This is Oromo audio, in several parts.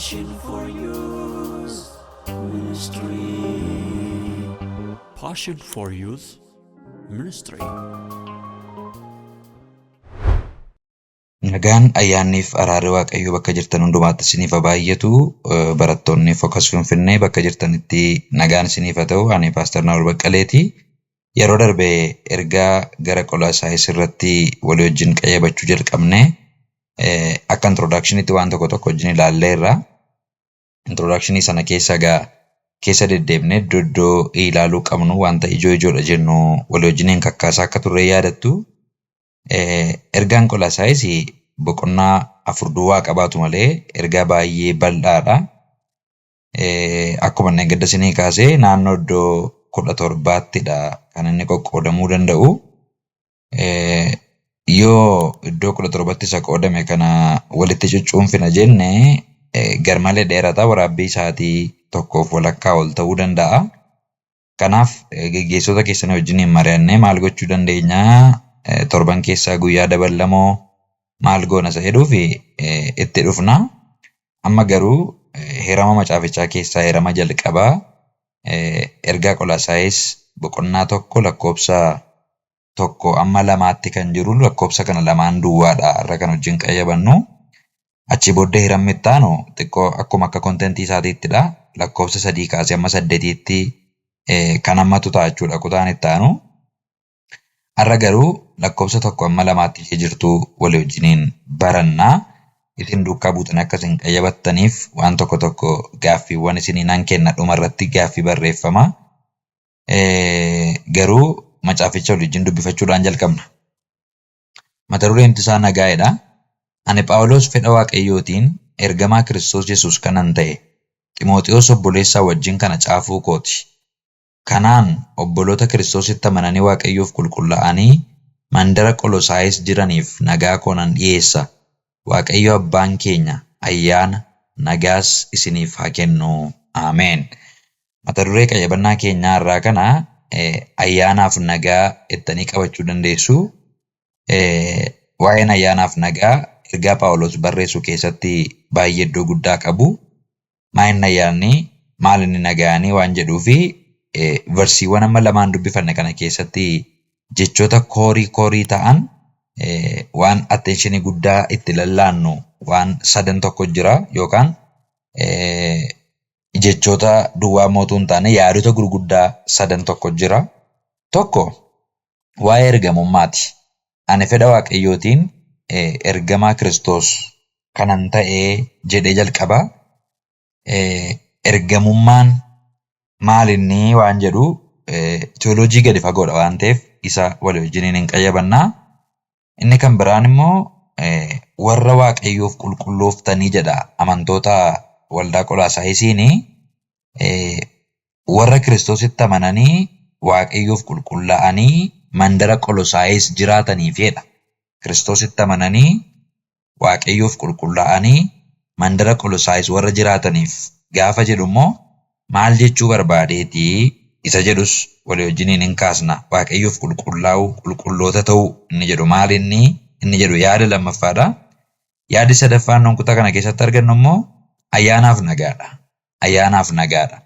Passion for Youth Ministry. Passion for Youth Ministry. Nagaan ayyaanniif araarri Waaqayyoo bakka jirtan hundumaatti isiniif haa baay'atu. Barattoonni Focus Finfinnee bakka jirtanitti nagaan isiniif haa ta'u. Ani Paaster Naa'ol Baqqaleeti. Yeroo darbe ergaa gara Qolaasaayis irratti walii wajjin qayyabachuu jalqabne akka introdaakshiniitti waan tokko tokko wajjin ilaalleerra. Introdakshinii sana keessa egaa keessa deddeebinee iddoo iddoo ilaaluu qabnu wanta ijoo ijoodha jennu walii wajjiniin kakkaasaa akka turre yaadattu. Ergaan Qolaasaayis boqonnaa 4 duwwaa qabaatu malee ergaa baay'ee bal'aadha. Akkuma inni gadda isinii kaasee naannoo iddoo 17ttidha kan inni qoqqoodamuu danda'u. Yoo iddoo 17tti isa qoodame kana walitti cuccuunfina jenne garmalee dheerata waraabbii sa'aatii tokkoof walakkaa ol ta'uu danda'a. Kanaaf geggeessota keessan wajjiniin mari'annee maal gochuu dandeenya torban keessaa guyyaa daballamoo maal goona isa jedhuuf itti dhufna. Amma garuu heerama macaafichaa keessaa heerama jalqabaa ergaa Qolaasaayis boqonnaa 1 lakkoofsa 1 amma 2tti kan jiru lakkoofsa kana lamaan duwwaadha irra kan wajjin qayyabannu. Achii booddee hiramni itti aanu xiqqoo akkuma akka kontentii isaatiittidha. Lakkoofsa 3 kaasee amma 8tti kan hammatu ta'a jechuudha kutaan itti aanu. Har'a garuu lakkoofsa 1 amma 2tti ishee jirtu walii wajjiniin baranna. Isin duukaa buutanii akka isin qayyabattaniif waan tokko tokko gaaffiiwwan isinii nan kenna dhuma irratti gaaffii barreeffama. Garuu macaaficha walii wajjin dubbifachuudhaan jalqabna. Mata dureen isaa nagaa jedha. Ani Phaawulos fedha Waaqayyootiin ergamaa Kiristoos Yesuus kanan ta'e, Ximotewos obboleessaa wajjin kana caafuu koo ti. Kanaan obboloota Kiristoositti amananii Waaqayyoof qulqullaa'anii mandara Qolosaayis jiraniif nagaa koo nan dhi'eessa. Waaqayyo abbaan keenya ayyaana, nagaas isiniif haa kennu. Ameen. Mata duree qayyabannaa keenyaa har'aa kana ayyaanaaf nagaa jettanii qabachuu dandeessu. Waa'een ayyaanaaf nagaa ergaa Phaawulos barreessu keessatti baay'ee iddoo guddaa qabu. Maa inni ayyaanni maal inni nagaanii waan jedhuu fi versiiwwan amma lamaan dubbifanne kana keessatti jechoota koorii koorii ta'an waan atteenshinii guddaa itti lallaannu waan sadan tokko jira yookaan jechoota duwwaa mootuu hin taane yaadota gurguddaa sadan tokko jira. Tokko waa'ee ergamummaati. Ani fedha Waaqayyootiin ergamaa Kiristoos kanan ta'e jedhee jalqaba. Ergamummaan maal inni waan jedhu tiyooloojii gadi fagoodha waan ta'eef isa walii wajjiniin hin qayyabannaa. Inni kan biraan immoo warra Waaqayyoof qulqullooftanii jedha amantoota waldaa Qolaasaayisiin warra Kiristoositti amananii Waaqayyoof qulqullaa'anii mandara Qolosaayis jiraataniif jedha. Kiristoositti amananii Waaqayyoof qulqullaa'anii mandara Qolosaayis warra jiraataniif gaafa jedhu immoo maal jechuu barbaadeeti isa jedhus walii wajjiniin in kaasna. Waaqayyoof qulqullaa'uu, qulqulloota ta'uu inni jedhu maal inni inni jedhu yaada lammaffaadha. Yaadi sadaffaan nuun kutaa kana keessatti argannu immoo ayyaanaaf nagaadha. Ayyaanaaf nagaadha.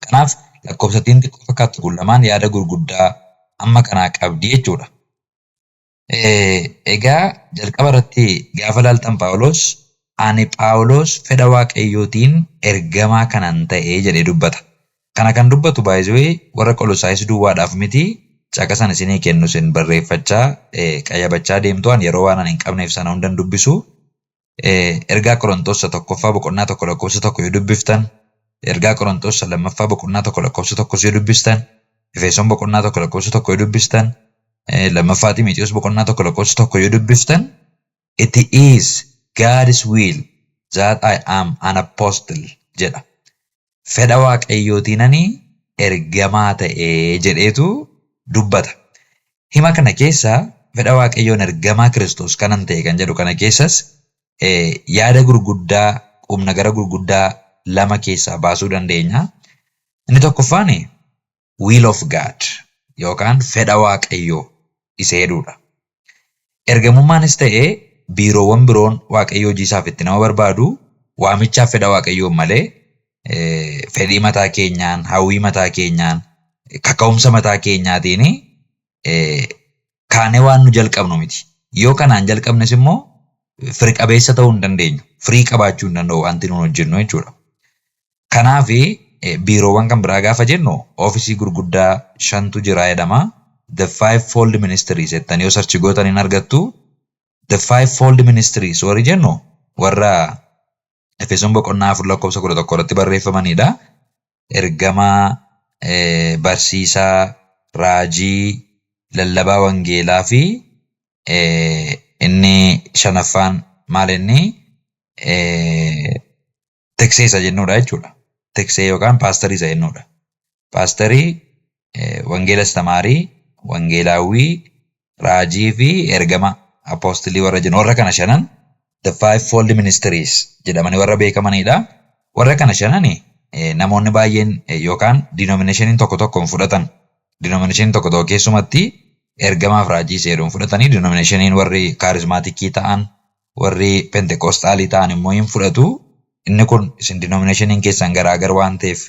Kanaaf lakkoofsattiin xiqqoo fakkaattu kun lamaan yaada gurguddaa amma kanaa qabdi jechuudha. Egaa jalqaba irratti gaafa ilaaltan Phaawulos ani Phaawulos fedha Waaqayyootiin ergamaa kanan ta'e jedhee dubbata. Kana kan dubbatu baay'ee warra Qolosaayis duwwaadhaaf miti caqasan isinii kennu isin barreeffachaa qayyabachaa deemtu ani yeroo waan ani hin qabneef sana hundan dubbisu. Ergaa Qorontos isa tokkoffaa boqonnaa 1 lakkoofsa 1 yoo dubbiftan, ergaa Qorontos isa lammaffaa boqonnaa 1 lakkoofsa 1 yoo dubbistan, Efesoon boqonnaa 1 lakkoofsa 1 yoo dubbistan, lammaffaa Ximotewos boqonnaa 1 lakkoofsa 1 yoo dubbiftan, It is God's will that I am an apostle jedha. Fedha Waaqayyootiin ani ergamaa ta'e jedheetu dubbata. Hima kana keessa fedha Waaqayyoon ergamaa Kiristoos kanan ta'e kan jedhu kana keessas yaada gurguddaa humna gara gurguddaa lama keessaa baasuu dandeenya. Inni tokkoffaan will of God yookaan fedha Waaqayyoo isa jedhudha. Ergamummaanis ta'e biiroowwan biroon Waaqayyo hojii isaaf itti nama barbaadu Waamichaaf fedha Waaqayyoon malee fedhii mataa keenyaan, hawwii mataa keenyaan, kaka'umsa mataa keenyaatiin kaanee waan nu jalqabnu miti. Yoo kanaan jalqabnes immoo firi qabeessa ta'uu hin dandeenyu. Firii qabaachuu hin danda'u wanti nuun hojjennu jechuudha. Kanaaf biiroowwan kan biraa gaafa jennu oofisii gurguddaa shantu jira jedhama. The Five Fold Ministries jettanii yoo search gootan hin argattu. The Five Fold Ministries warri jennu warra Efesoon boqonnaa 4 lakkoofsa 11 irratti barreeffamanidha. Ergamaa, barsiisaa, raajii, lallabaa wangeelaa fi inni shanaffaan maal inni tiksee isa jennudha jechuudha. Tiksee yookaan paasterii isa jennudha. Paasterii, wangeela astamaarii, wangeelaawwii, raajii fi ergama apoostilii warra jennu warra kana shanan the five fold ministries jedhamanii warra beekamanidha. Warra kana shanani namoonni baay'een yookaan denominationiin tokko tokko hin fudhatan. Denominationiin tokko tokko keessumatti ergamaaf raajii isa jedhu hin fudhatanii. Denominationiin warri kaarizmaatikii ta'an, warri pentekoostaalii ta'an immoo hin fudhatu. Inni kun isin denominationiin keessan garaagar waan ta'eef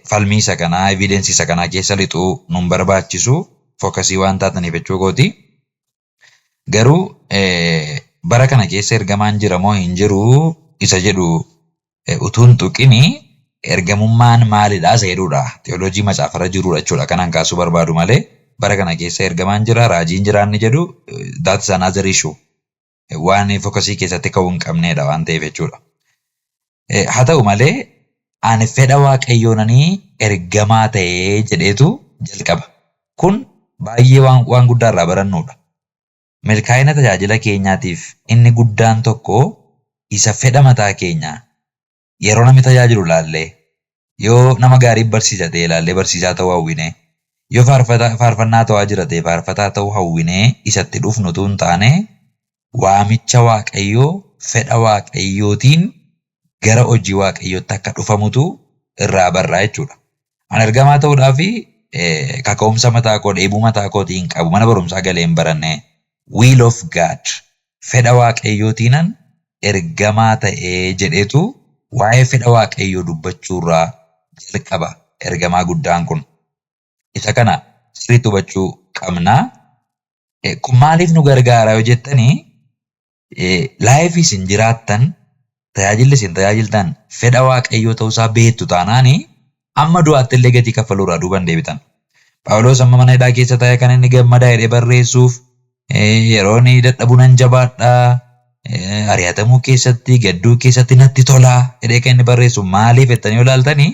falmii isa kanaa, evidence isa kanaa keessa lixuu nun barbaachisu, focus waan taataniif jechuu kooti. Garuu bara kana keessa ergamaan jira moo hin jiru isa jedhu utuu hin tuqini, ergamummaan maalidha isa jedhudha. Teoloojii macaafarra jirudha jechuudha kanaan kaasuu barbaadu malee bara kana keessa ergamaan jira, raajiin jira inni jedhu, that is another issue. Waan focus keessatti ka'uu hin qabnedha waan ta'eef jechuudha. Haa ta'u malee ani fedha Waaqayyoonanii ergamaa ta'ee jedheetu jalqaba. Kun baay'ee waan guddaa irraa barannudha. Milkaa'ina tajaajila keenyaatiif inni guddaan tokko isa fedha mataa keenyaa yeroo namni tajaajilu ilaallee, yoo nama gaarii barsiisa ta'e ilaallee barsiisaa ta'uu hawwinee, yoo faarfannaa ta'aa jira ta'e faarfataa ta'uu hawwinee isatti dhufnu utuu hin taane, waamicha Waaqayyoo, fedha Waaqayyootiin gara hojii Waaqayyootti akka dhufamutu irraa barraa jechuudha. Ani ergamaa ta'uudhaaf kaka'umsa mataa koo, dheebuu mataa kootii hin qabu, mana barumsaa galee hin baranne. Will of God, fedha Waaqayyootiinan ergamaa ta'ee jedheetu waa'ee fedha Waaqayyoo dubbachuurraa jalqaba ergamaa guddaan kun. Isa kana sirriitti hubachuu qabna. Kun maaliif nu gargaara yoo jettanii, life isin jiraattan, tajaajilli isin tajaajiltan fedha Waaqayyoo ta'uusaa beektu taanaani amma du'aatti illee gatii kaffaluurraa duuban deebitan. Phaawulos amma mana hidhaa keessa taa'ee kan inni gammadaa jedhee barreessuuf, yeroo inni dadhabu nan jabaadhaa, ari'atamuu keessatti, gadduu keessatti natti tolaa jedhee kan inni barreessu maaliif jettanii yoo ilaaltanii,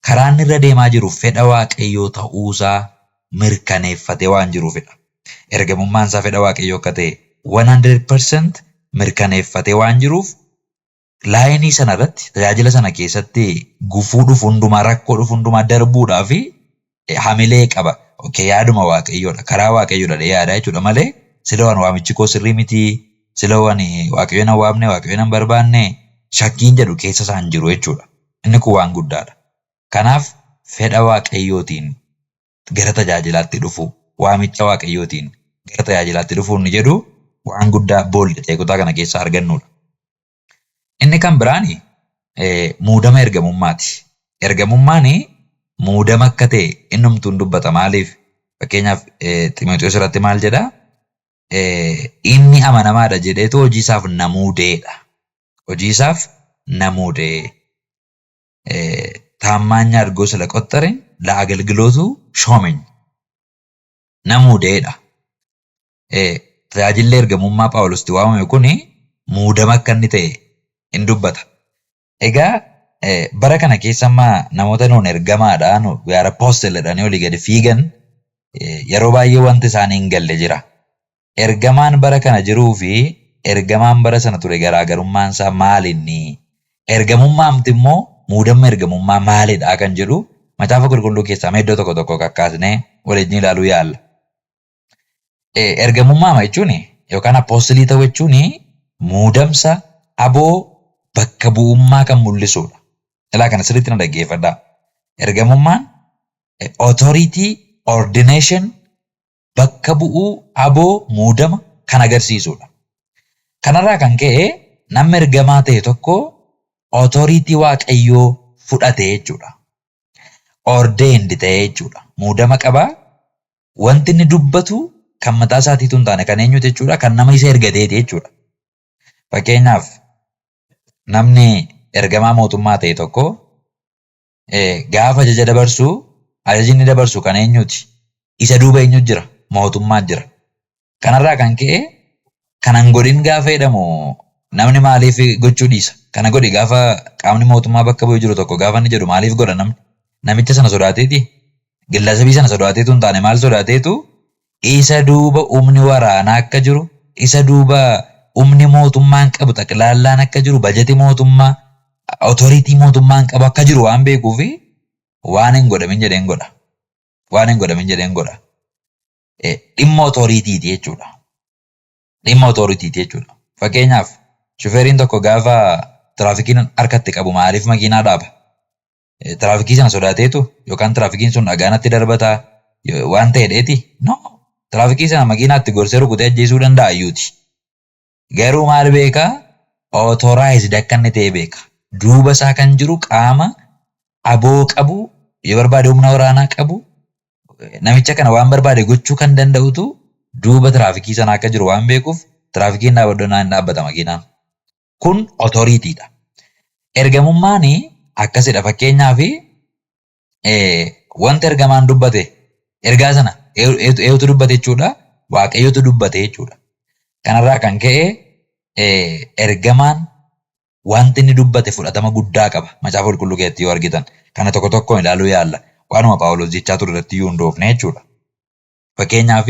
karaa inni irra deemaa jiru fedha Waaqayyoo ta'uusaa mirkaneeffatee waan jiruufidha. Ergamummaan isaa fedha Waaqayyoo akka ta'e 100% mirkaneeffatee waan jiruuf, line sana irratti, tajaajila sana keessatti gufuu dhufu hundumaa, rakkoo dhufu hundumaa darbuudhaa fi hamilee qaba. Okay, yaaduma Waaqayyoodha. Karaa Waaqayyoodha jedhee yaada jechuudha malee sila waan waamichi koo sirrii miti, sila waan Waaqayyo na waamne, Waaqayyo na hin barbaanne shakkiin jedhu keessa isaan jiru jechuudha. Inni kun waan guddaadha. Kanaaf fedha Waaqayyootiin gara tajaajilaatti dhufu, waamicha Waaqayyootiin gara tajaajilaatti dhufu inni jedhu waan guddaa bold ta'e kutaa kana keessaa argannudha. Inni kan biraan muudama ergamummaati. Ergamummaan muudama akka ta'e innumtuu hin dubbata. Maaliif? Fakkeenyaaf Ximotewos irratti maal jedhaa? Inni amanamaadha jedheetu hojii isaaf na muudeedha. Hojii isaaf na muudee. ታማኝ አድርጎ ስለቆጠረኝ ለአገልግሎቱ ሾመኝ። Na muudeedha. Tajaajilli ergamummaa Phaawulositti waamame kuni muudama akka inni ta'e hin dubbata. Egaa bara kana keessa amma namoota nuun ergamaadha, we are apostle jedhanii olii gadi fiigan, yeroo baay'ee wanti isaanii hin galle jira. Ergamaan bara kana jiruu fi ergamaan bara sana ture garaagarummaan isaa maalinni? Ergamummaamti immoo muudamni ergamummaa maalidha kan jedhu Macaafa Qulqulluu keessaa mee iddoo tokko tokko kakkaasnee waliin ilaaluu yaalla. Ergamummaa jechuun yookaan apostle ta'uu jechuun muudamsa aboo bakka bu'ummaa kan mul'isudha. Ilaa, kana sirriitti na dhaggeeffadhaa. Ergamummaan authority, ordination, bakka bu'uu, aboo, muudama kan agarsiisudha. Kanarraa kan ka'e namni ergamaa ta'e tokko Authority Waaqayyoo fudhate jechuudha. Ordained ta'e jechuudha. Muudama qabaa. Wanti inni dubbatu kan mataa isaatiitu hin taane kan eenyuti jechuudha? Kan nama isa ergateeti jechuudha. Fakkeenyaaf, namni ergamaa mootummaa ta'e tokko gaafa ajaja dabarsu, ajajni inni dabarsu kan eenyuti? Isa duuba eenyutu jira? Mootummaa jira. Kanarraa kan ka'e, kana hin godhin gaafa jedhamu namni maaliif gochuu dhiisa? Kana godhi gaafa qaamni mootummaa bakka bu'ee jiru tokko gaafa inni jedhu maaliif godha namni? Namicha sana sodaateeti? Gillasabii sana sodaateetu hin taane, maal sodaateetu? Isa duuba humni waraanaa akka jiru, isa duuba humni mootummaan qabu xaqilaallaan akka jiru, bajeti mootummaa, authority mootummaan qabu akka jiru waan beekuufi waan hin godhamin jedheen godha. Waan hin godhamin jedheen godha. Dhimma authorityiti jechuudha. Dhimma authorityiti jechuudha. Fakkeenyaaf, shufeeriin tokko gaafa tiraafikiin harkatti qabu maaliif makiinaa dhaaba? Tiraafikii sana sodaateetu yookaan tiraafikiin sun dhagaa natti darbataa waan ta'edheeti? No. Tiraafikii sana makiinaatti gorsee rukutee ajjeesuu danda'a iyyuuti. Garuu maal beekaa? Authorized akka inni ta'e beeka. Duuba isaa kan jiru qaama aboo qabu, yoo barbaade humna waraanaa qabu, namicha kana waan barbaade gochuu kan danda'utu duuba tiraafikii sana akka jiru waan beekuuf tiraafikiin dhaabbadhu hin dhaabbata makiinaan. Kun authorityidha. Ergamummaan akkasidha. Fakkeenyaaf, wanta ergamaan dubbate, ergaa sana eenyutu dubbate jechuudha? Waaqayyotu dubbate jechuudha. Kanarraa kan ka'e ergamaan wanti inni dubbate fudhatama guddaa qaba. Macaafa Qulqulluu keessatti yoo argitan kana tokko tokkoon ilaaluu yaalla. Waanuma Phaawulos jechaa ture irratti iyyuu hundoofne jechuudha. Fakkeenyaaf,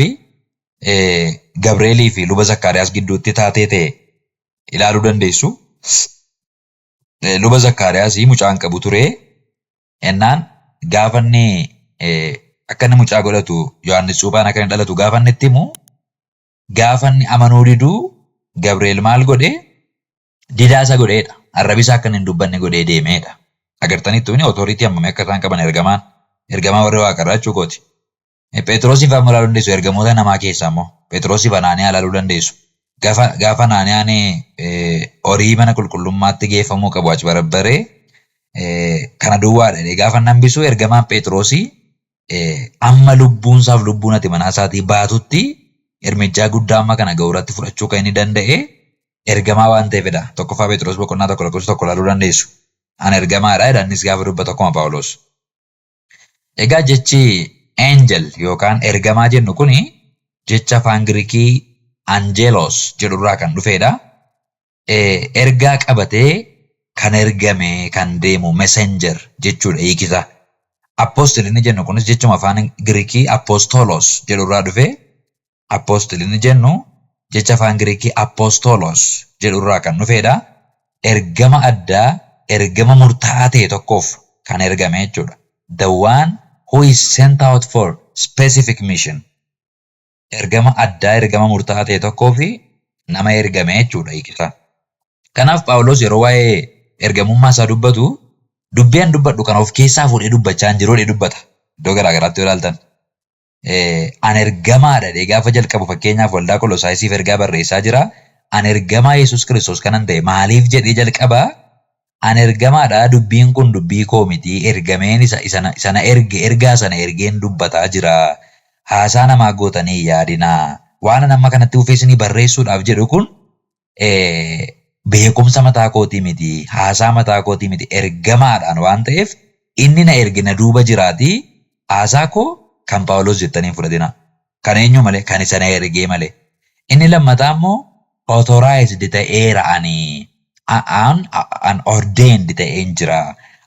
Gabreelii fi luba Zakkaariyaas gidduutti taatee ta'e ilaaluu dandeessu. Luba Zakkaariyaas mucaan qabu ture. Ennaan gaafa inni akka inni mucaa godhatu, Yohaannis Cuuphaan akka inni dhalatu gaafa inni itti himu, gaafa inni amanuu diduu, Gabriel maal godhee? Didaa isa godheedha. Arrabi isaa akka inni hin dubbanne godhee deemeedha. Agartaniittu inni authority hammamii akka isaan qaban, ergamaan. Ergamaa warri waaqarraa jechuu kooti. Phexrosiif ammoo ilaaluu dandeessu, ergamoota namaa keessaa immoo. Phexrosiif Anaaniyaa ilaaluu dandeessu. Gaafa Anaaniyaan horii mana qulqullummaatti geeffamuu qabu achi barabbaree kana duwwaadha jedhee gaafa hambisu, ergamaan Phexrosii amma lubbuunsaaf lubbuun ati manaa isaatii baatutti ermijaa guddaa amma kana ga'u irratti fudhachuu kan inni danda'e ergamaa waan ta'eefidha. 1ffaa Phexros boqonnaa 1 lakkoofsa 1 ilaaluu dandeessu. Ani ergamaadha jedha innis gaafa dubbatu akkuma Phaawulos. Egaa jechi angel yookaan ergamaa jennu kuni jecha afaan Giriikii angelos jedhurraa kan dhufedha. Ergaa qabatee kan ergame, kan deemu, messenger jechuudha hiikisaa. Apostle inni jennu kunis jechuma afaan Giriikii apostolos jedhurraa dhufe. Apostle inni jennu jecha afaan Giriikii apostolos jedhurraa kan dhufedha. Ergama addaa, ergama murtaa'aa ta'e tokkoof kan ergame jechuudha. The one who is sent out for specific mission. Ergama addaa, ergama murtaa'aa ta'e tokkoof nama ergame jechuudha hiikisaa. Kanaaf Phaawulos yeroo waa'ee ergamummaa isaa dubbatu, "Dubbii an dubbadhu kana of keessaa fuudhee dubbachaa hin jiru" jedhee dubbata. Iddoo garaa garaatti yoo ilaaltan. An ergamaadha jedhee gaafa jalqabu, fakkeenyaaf, waldaa Qolosaayisiif ergaa barreessaa jira. "An ergamaa Yesuus Kiristoos kanan ta'e" maaliif jedhee jalqabaa? "An ergamaadha, dubbiin kun dubbii koo miti, ergameen isa sana erge, ergaa sana ergeen dubbataa jira. Haasaa namaa gootanii hin yaadinaa. Waan an amma kanatti fufee isinii barreessuudhaaf jedhu kun beekumsa mataa kootii miti, haasaa mataa kootii miti, ergamaadhaan waan ta'eef inni na erge na duuba jiraatii haasaa koo kan Phaawulos jettanii hin fudhatinaa. Kan eenyu malee? Kan isa na ergee malee." Inni lammataa immoo authorized ta'eera, ani an ordained ta'een jira.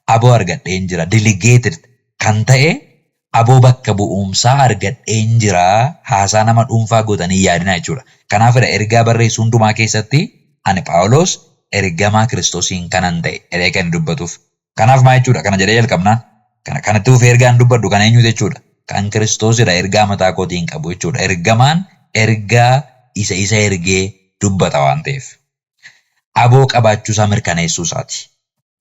Aboo argadheen jira. Delegated kan ta'e, aboo bakka bu'umsaa argadheen jira. Haasaa nama dhuunfaa gootanii yaadina jechuudha. Kanaafidha ergaa barreessuu hundumaa keessatti "Ani Phaawulos ergamaa Kiristoosiin kanan ta'e" jedhee kan dubbatuuf. Kanaaf maal jechuudha? Kana jedhee jalqabnaan. Kanatti fufee ergaan dubbadhu kan eenyuti jechuudha? Kan Kiristoosidha, ergaa mataa kootii hin qabu jechuudha. Ergamaan ergaa isa isa ergee dubbata waan ta'eef. Aboo qabaachuusaa mirkaneessuu isaati.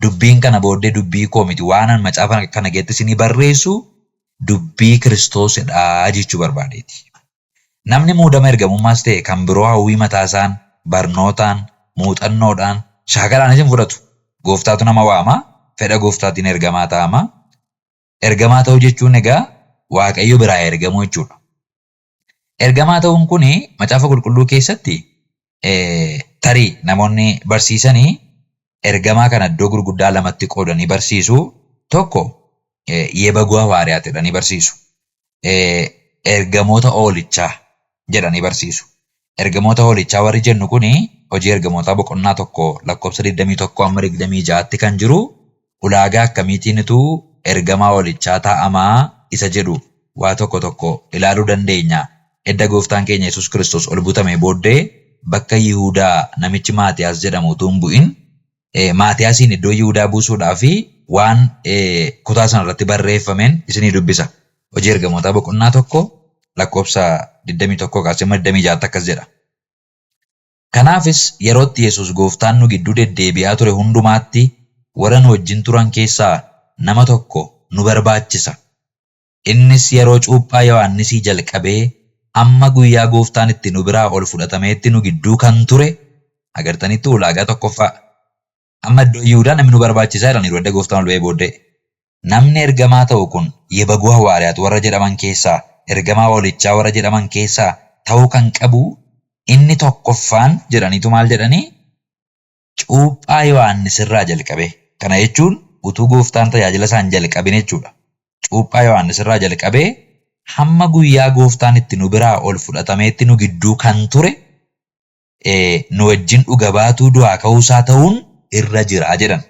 Dubbiin kana booddee dubbii koo miti, waan an macaafa kana keessatti isinii barreessu dubbii Kiristoosidha jechuu barbaadeeti. Namni muudama ergamummaas ta'e kan biroo hawwii mataasaan, barnootaan, muuxannoodhaan, shaakalaanis hin fudhatu. Gooftaatu nama waama, fedha gooftaatiin ergamaa ta'ama. Ergamaa ta'uu jechuun egaa Waaqayyo biraa ergamuu jechuudha. Ergamaa ta'uun kun Macaafa Qulqulluu keessatti tarii namoonni barsiisanii ergamaa kana iddoo gurguddaa lamatti qoodanii barsiisu. Tokko yebaguu hawaariyaat jedhanii barsiisu. Ergamoota oolichaa jedhanii barsiisu. Ergamoota hoolichaa warri jennu kun hojii ergamootaa boqonnaa 1 lakkoofsa 21 amma 26tti kan jiru ulaagaa akkamiitiinitu ergamaa hoolichaa ta'amaa isa jedhu waa tokko tokko ilaaluu dandeenya. Edda gooftaan keenya Yesuus Kiristoos ol butamee booddee bakka Yihudaa namichi Maatiyaas jedhamu utuu hin bu'in Maatiyaasiin iddoo Yihudaa buusuudhaaf waan kutaa sana irratti barreeffameen isinii dubbisa. Hojii Ergamootaa boqonnaa 1 lakkoofsa 21 kaasee hamma 26tti akkas jedha. Kanaafis yerootti Yesuus gooftaan nu gidduu deddeebi'aa ture hundumaatti warra nu wajjin turan keessaa nama tokko nu barbaachisa. Innis yeroo cuuphaa Yohaannisii jalqabee hamma guyyaa Gooftaan itti nu biraa ol fudhatameetti nu gidduu kan ture, agartaniittuu ulaagaa tokkoffaa. Amma iddoo Yihudaa namni nu barbaachisaa jedhaniiru edda Gooftaan ol ba'ee booddee. Namni ergamaa ta'u kun yebaguu hawaariyaat warra jedhaman keessaa, ergamaa hoolichaa warra jedhaman keessaa ta'uu kan qabu inni tokkoffaan jedhaniitu maal jedhanii? Cuuphaa Yohaannis irraa jalqabee. Kana jechuun utuu Gooftaan tajaajila isaa hin jalqabin jechuudha. Cuuphaa Yohaannis irraa jalqabee hamma guyyaa Gooftaan itti nu biraa ol fudhatameetti nu gidduu kan ture nu wajjin dhuga baatuu du'aa ka'uu isaa ta'uun irra jira jedhan.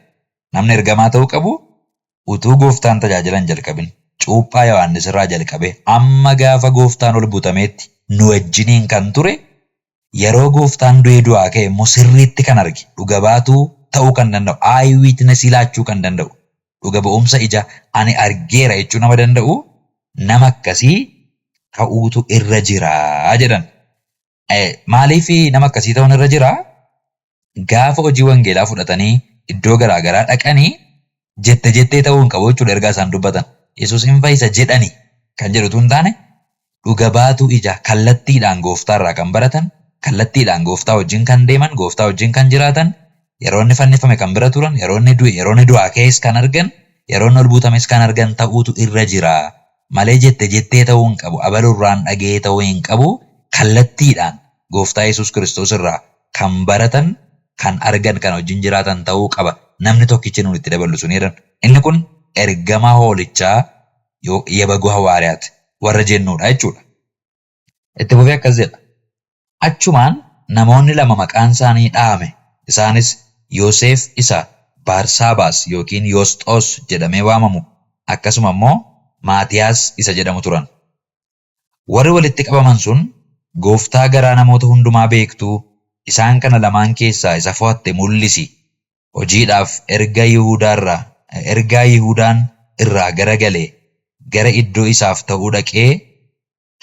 Namni ergamaa ta'uu qabu utuu Gooftaan tajaajila hin jalqabin cuuphaa Yohaannis irraa jalqabee hamma gaafa Gooftaan ol butameetti nu wajjiniin kan ture Yeroo Gooftaan du'ee du'aa ka'e immoo sirriitti kan arge, dhuga baatuu ta'uu kan danda'u, eye witness laachuu kan danda'u, dhuga ba'umsa ija ani argeera jechuu nama danda'u, nama akkasii ta'uutu irra jira jedhan. Maaliif nama akkasii ta'uun irra jira? Gaafa hojii wangeelaa fudhatanii iddoo garaa garaa dhaqanii jette jettee ta'uu hin qabu jechuudha ergaa isaan dubbatan. Yesuus hin fayyisa jedhani kan jedhu utuu hin taane dhuga baatuu ijaa kallattiidhaan gooftaa irraa kan baratan, kallattiidhaan gooftaa wajjin kan deeman, gooftaa wajjin kan jiraatan, yeroo inni fannifame kan bira turan, yeroo inni du'e, yeroo inni du'aa ka'es kan argan, yeroo inni ol buutames kan argan ta'uutu irra jira. Malee jette jettee ta'uu hin qabu, abalurraan dhaga'ee ta'uu hin qabu, kallattiidhaan gooftaa Yesuus Kiristoos irraa kan baratan, kan argan, kan wajjin jiraatan ta'uu qaba. Namni tokkichi nuun itti daballu sun jedhan. Inni kun ergamaa hoolichaa yabaguu hawaariyaat warra jennuudha jechuudha. Itti fufee akkas jedha. Achumaan namoonni lama maqaan isaanii dha'ame. Isaanis Yoseef isa Baarsaabaas yookiin Yoosxoos jedhamee waamamu akkasuma immoo Maatiyaas isa jedhamu turan. Warri walitti qabaman sun, Gooftaa garaa namoota hundumaa beektuu, isaan kana lamaan keessaa isa fo'atte mul'isi! Hojiidhaaf erga Yihuudaarraa ergaa Yihuudaan irraa gara galee gara iddoo isaaf ta'uu dhaqee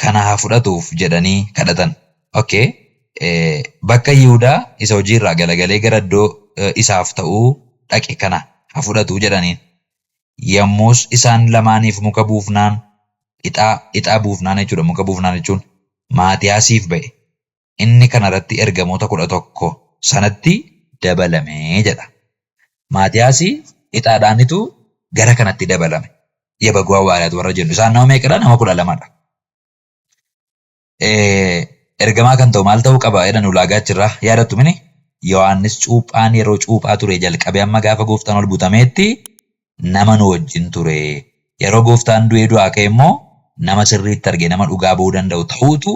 kana haa fudhatuuf jedhanii kadhatan. Okay. Bakka Yihudaa isa hojii irraa galagalee gara iddoo isaaf ta'uu dhaqe kana haa fudhatu jedhaniin. Yommus isaan lamaaniif muka buufnaan, ixaa, ixaa buufnaan jechuudha, muka buufnaan jechuun Maatiyaasiif ba'e. Inni kana irratti ergamoota 11 sanatti dabalame jedha. Maatiyaasi ixaadhaanitu gara kanatti dabalame. Yabaguu Hawaariyaat warra jennu. Isaan nama meeqadha? Nama 12dha. Ergamaa kan ta'u maal ta'uu qaba jedhan ulaagaa achirraa yaadattu mini? Yohaannis cuuphaan yeroo cuuphaa ture jalqabee amma gaafa gooftaan ol butameetti nama nu wajjin ture. Yeroo gooftaan du'ee du'aa ka'e immoo nama sirriitti arge nama dhugaa ba'uu danda'u ta'uutu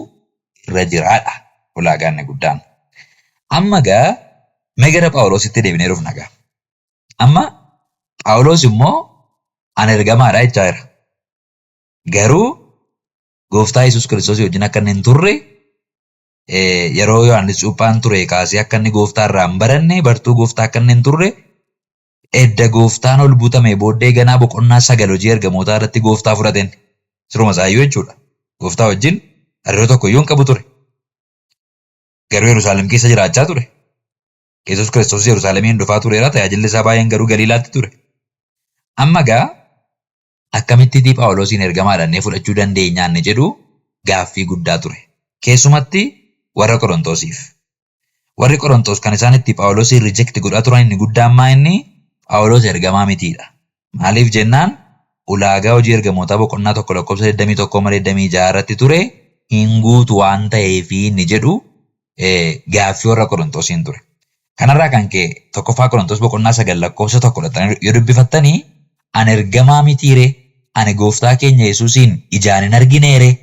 irra jiraadha ulaagaan inni guddaan. Amma gaa mee gara Phaawulositti deebinee dhufna gaa. Amma Phaawulos immoo ani ergamaadha jechaa jira. Garuu Gooftaa Yesuus Kiristoosii wajjin akka inni hin turre yeroo Yohaannis cuuphaan ture kaasee akka inni gooftaa irraa hin baranne bartuu gooftaa akka inni hin turre edda gooftaan ol butamee booddee ganaa boqonnaa 9 hojii ergamootaa irratti gooftaa fudhateen siruma isaayyuu jechuudha. Gooftaa wajjin hariiroo tokko iyyuu hin qabu ture. Garuu Yerusaalem keessa jiraachaa ture. Yesuus Kiristoos Yerusaalemiin dhufaa tureera tajaajilli isaa baay'een garuu Galiilaatti ture. Amma gaa Akkamittiitii Phaawuloosiin ergamaa dhannee fudhachuu dandeenya inni jedhu gaaffii guddaa ture. Keessumatti warra Qorontoosiif. Warri Qorontoos kan isaan itti Phaawuloosiin reject godhaa turan inni guddaan maa inni Phaawulos ergamaa mitiidha. Maaliif jennaan ulaagaa hojii ergamootaa boqonnaa 1 lakkoofsa 21 hamma 26 irratti ture hin guutu waan ta'eefi inni jedhu gaaffii warra Qorontosiin ture. Kanarraa kan ka'e tokkoffaa Qorontos boqonnaa 9 lakkoofsa 1 dhaxxanii yoo dubbifattanii ani ergamaa mitiiree ani gooftaa keenya Yesuusiin ijaan hin argineeree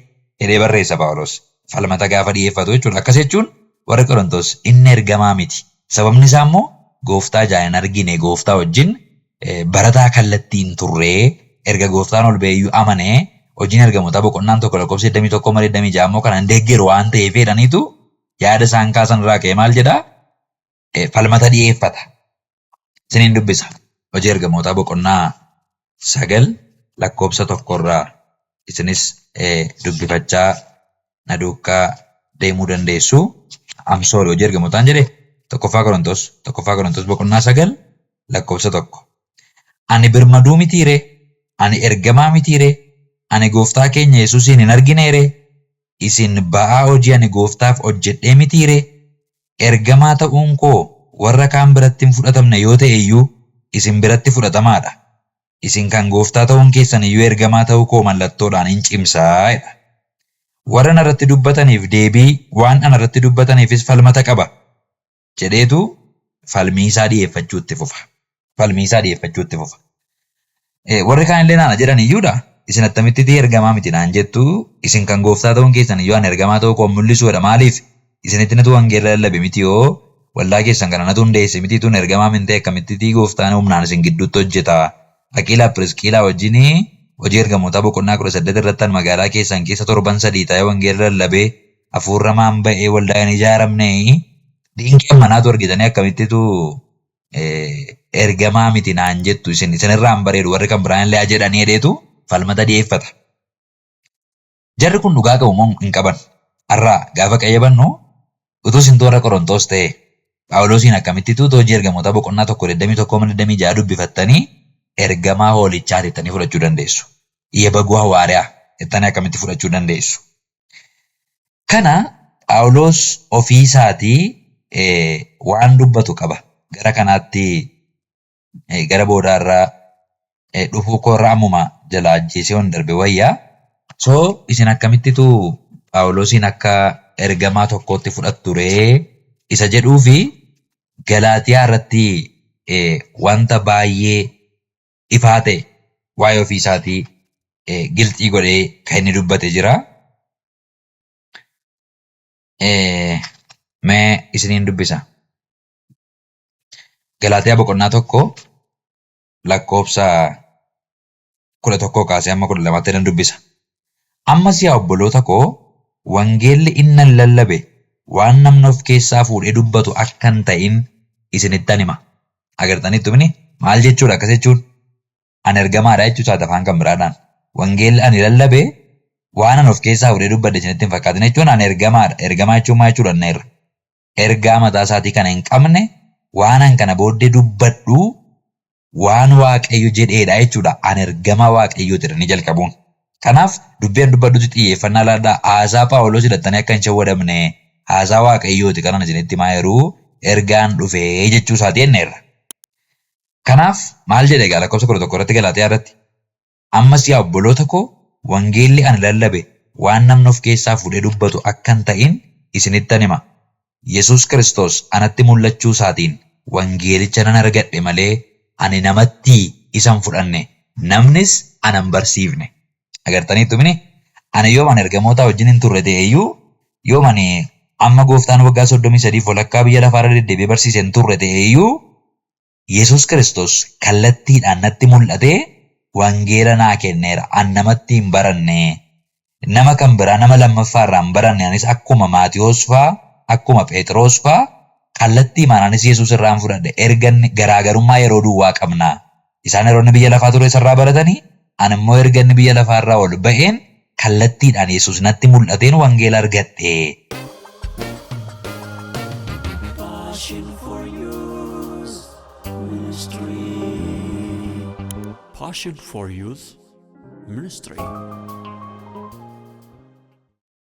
jedhee barreessa Phaawulos. Falmata gaafa dhiyeeffatu jechuudha. Akkas jechuun warri Qorontos inni ergamaa miti. Sababni isaa immoo gooftaa ijaan hin argine gooftaa wajjin barataa kallattii hin turree erga gooftaan ol ba'eeyyuu amanee hojiin ergamootaa boqonnaan 1 lakkoofsa 21 hamma 26 immoo kana hin deeggeru waan ta'eef jedhaniitu yaada isaan kaasan irraa ka'ee maal jedhaa falmata dhiyeeffata. Isiniin dubbisa. Hojii ergamootaa boqonnaa 9 lakkoofsa 1 irraa isinis dubbifachaa na duukaa deemuu dandeessu. I'm sorry hojii ergamootaan jedhe tokkoffaa Qorontos tokkoffaa Qorontos boqonnaa 9 lakkoofsa 1. Ani birmaduu mitii ree? Ani ergamaa mitii ree? Ani gooftaa keenya Yesuusiin hin arginee ree? Isin ba'aa hojii ani gooftaaf hojjedhee mitii ree? Ergamaa ta'uun koo warra kaan biratti hin fudhatamne yoo ta'e iyyuu, isin biratti fudhatamaa dha. Isin kan Gooftaa ta'uun keessan iyyuu ergamaa ta'uu koo mallattoodhaan in cimsa jedha. Warra na irratti dubbataniif deebii, waan ana irratti dubbataniifis falmata qaba jedheetu falmii isaa dhi'eeffachuu itti fufa. Falmii isaa dhi'eeffachuu itti fufa. Warri kaan illee naan jedhan iyyuudha. Isin attamitti ergamaa miti naan jettu isin kan gooftaa ta'uun keessan iyyuu ani ergamaa ta'uu koo mul'isuudha. Maaliif? Isinitti natu wangeela lallabe miti yoo waldaa keessan kana natu hundeesse miti tun ergamaa min ta'e akkamitti gooftaan humnaan isin gidduutti hojjeta. Aqiilaa Pirisqiilaa wajjin hojii ergamootaa boqonnaa 18 irratti magaalaa keessan keessa torban sadii taa'ee wangeela lallabee hafuurra maan ba'ee waldaa hin ijaaramne dinqeen manaatu argitanii akkamittitu ergamaa miti naan jettu isin isinirraa hin bareedu warri kan biraan illee haa jedhanii jedheetu falmata dhiyeeffata. Jarri kun dhugaa qabu moo hin qaban? Har'a gaafa qayyabannu utuu isin warra Qorontoos ta'e Phaawulosiin akkamittitu hojii ergamootaa boqonnaa 1 21 26 dubbifattanii ergamaa hoolichaa jettanii fudhachuu dandeessu. Yebaguu hawaariyaa jettanii akkamitti fudhachuu dandeessu? Kana Phaawulos ofii isaatii waan dubbatu qaba. Gara kanaatti gara boodaarraa dhufuu koorra ammuma jalaa ajjeesee yoon darbe wayya. So isin akkamittitu Phaawulosiin akka ergamaa tokkootti fudhattu ree isa jedhuu fi Galaatiyaa irratti wanta baay'ee ifaa ta'e waa'ee ofii isaatii gilxii godhee kan inni dubbate jira. Mee isiniin dubbisa. Galaatiyaa boqonnaa 1 lakkoofsa 11 kaasee hamma 12tti nan dubbisa. Ammas yaa obboloota koo, wangeelli innan lallabe waan namni of keessaa fuudhee dubbatu akka hin ta'in isinittan hima. Agartaniittu mini? Maal jechuudha akkas jechuun? Ani ergamaadha jechuu isaati afaan kan biraadhaan. Wangeelli ani lallabe waan ani of keessaa fuudhee dubbadhe isinitti hin fakkaatin jechuun ani ergamaadha. Ergamaa jechuun maal jechuudha inni irra? Ergaa mataa isaatii kana hin qabne waan an kana booddee dubbadhu waan Waaqayyo jedheedha jechuudha. Ani ergamaa Waaqayyooti jedhanii jalqabuun. Kanaaf dubbii an dubbadhutti xiyyeeffannaa laadhaa. Haasaa Phaawulos hidhattanii akka hin shawwadamne haasaa Waaqayyooti kanan isinitti himaa jiru ergaan dhufee jechuu isaati jenneerra. Kanaaf maal jedhe egaa lakkoofsa 11 irratti Galaatiyaa irratti Ammas yaa obboloota koo wangeelli ani lallabe waan namni of keessaa fuudhee dubbatu akka hin ta'in isinittan hima. Yesuus Kiristoos anatti mul'achuu isaatiin wangeelicha nan argadhe malee ani namattii isa hin fudhanne, namnis ana hin barsiifne. Agartaniittu mini? Ani yoom ani ergamootaa wajjin hin turre ta'e iyyuu, yoom ani amma gooftaan waggaa 33 fi walakkaa biyya lafaarra deddeebi'ee barsiise hin turre ta'e iyyuu, Yesuus Kiristoos kallattiidhaan natti mul'atee wangeela naa kenneera. An namatti hin baranne. Nama kan biraa nama lammaffaa irraa hin baranne. Anis akkuma Maatiyoos faa, akkuma Pheexiroos faa kallattiimaan anis Yesuus irraan fudhadhe. Erga inni garaagarummaa yeroo duwwaa qabna. Isaan yeroo inni biyya lafaa ture isarraa baratanii, an immoo erga inni biyya lafaa irraa ol ba'een kallattiidhaan Yesuus natti mul'ateen wangeela argadhe. Passion for Youth Ministry. Passion for Youth Ministry.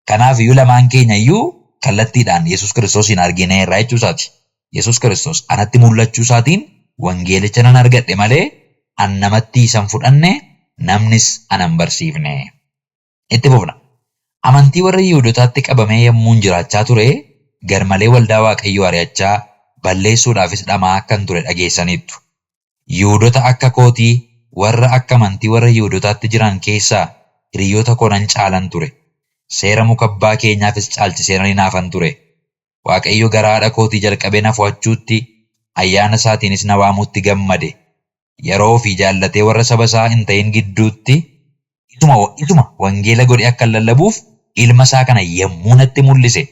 Kanaaf iyyuu lamaan keenya iyyuu kallattiidhaan Yesuus Kiristoosiin argineerra jechuu isaati. Yesuus Kiristoos anatti mul'achuu isaatiin wangeelicha nan argadhe malee an namattii isa hin fudhanne, namnis ana hin barsiifne. Itti fufna. Amantii warra Yihuudotaatti qabamee yommuun jiraachaa ture, garmalee waldaa Waaqayyoo ari'achaa, balleessuudhaafis dhama'aa akkan ture dhageessaniittu. Yihuudota akka kootii warra akka amantii warra Yihuudotaatti jiran keessaa hiriyoota koo nan caalan ture. Seera muka abbaa keenyaafis caalchisee nan hinaafan ture. Waaqayyo garaa haadha kootii jalqabee na fo'achuutti, ayyaana isaatiinis na waamuutti gammade. Yeroo ofii jaallatee warra saba isaa hin ta'in gidduutti isuma, isuma wangeela godhee akkan lallabuuf ilma isaa kana yommuu natti mul'ise,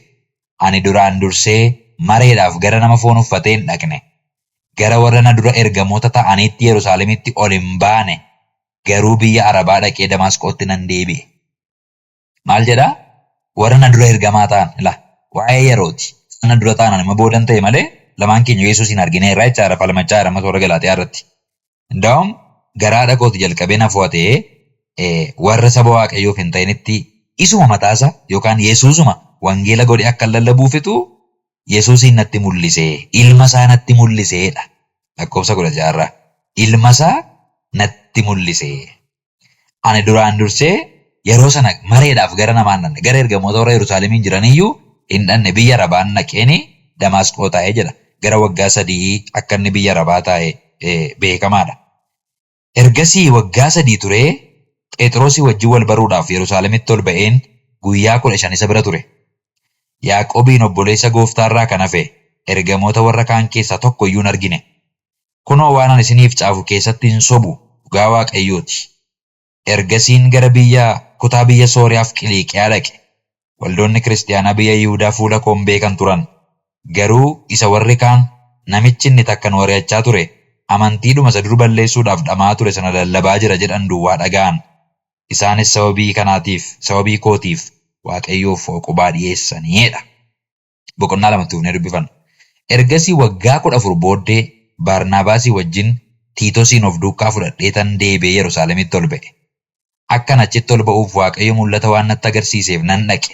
ani duraan dursee mareedhaaf gara nama foon uffatee hin dhaqne. Gara warra na dura ergamoota ta'aniitti Yerusaalemitti ol hin baane, garuu biyya Arabaa dhaqee Damaasqootti nan deebi'e. Maal jedhaa? Warra na dura ergamaa ta'an, ilaa, waa'ee yerooti. Isaan na dura ta'an ani immoo boodan ta'e malee lamaan keenya Yesuusiin argineerra jechaadha falmachaa jira ammas warra Galaatiyaa irratti. Indaa'um garaa haadha kooti jalqabee na fo'atee warra saba Waaqayyoof hin ta'initti isuma mataasa yookaan Yesuusuma wangeela godhee akka lallabuufitu Yesuusiin natti mul'ise, ilma isaa natti mul'iseedha. Lakkoofsa 16 irraa. Ilma isaa natti mul'ise. Ani duraan dursee yeroo sana mareedhaaf gara namaa hin dhaqne. Gara ergamoota warra Yerusaalemiin jiraniiyyuu hin dhaqne. Biyya Arabaan dhaqeeni Damaasqoo taa'e jedha. Gara waggaa sadii akka inni biyya Arabaa taa'e beekamaadha. Ergasii waggaa 3 turee Pheexroosii wajjin wal baruudhaaf Yerusaalemitti ol ba'een guyyaa 15 isa bira ture. Yaaqoobiin obboleessa Gooftaa irraa kan hafe ergamoota warra kaan keessaa tokko iyyuu hin argine. Kunoo waan ani isiniif caafu keessatti hin sobu, dhugaa Waaqayyoo ti. Ergasiin gara biyya kutaa biyya Sooriyaa fi Qiliiqiyaa dhaqe. Waldoonni kiristiyaanaa biyya Yihudaa fuula koo hin beekan turan. Garuu isa warri kaan, Namichi inni takka nu ari'achaa ture, amantiidhuma isa dur balleessuudhaaf dhama'aa ture sana lallabaa jira jedhan duwwaa dhaga'an. Isaanis sababii kanaatiif, sababii kootiif Waaqayyoof hooqubaa dhi'eessani jedha. Boqonnaa lamatti fufnee dubbifanna. Ergasii waggaa 14 booddee Baarnaabaasii wajjin Tiitosiin of duukaa fudhadheetan deebi'ee Yerusaalemitti ol ba'e. Akkan achitti ol ba'uuf Waaqayyo mul'ata waan natti agarsiiseef nan dhaqe.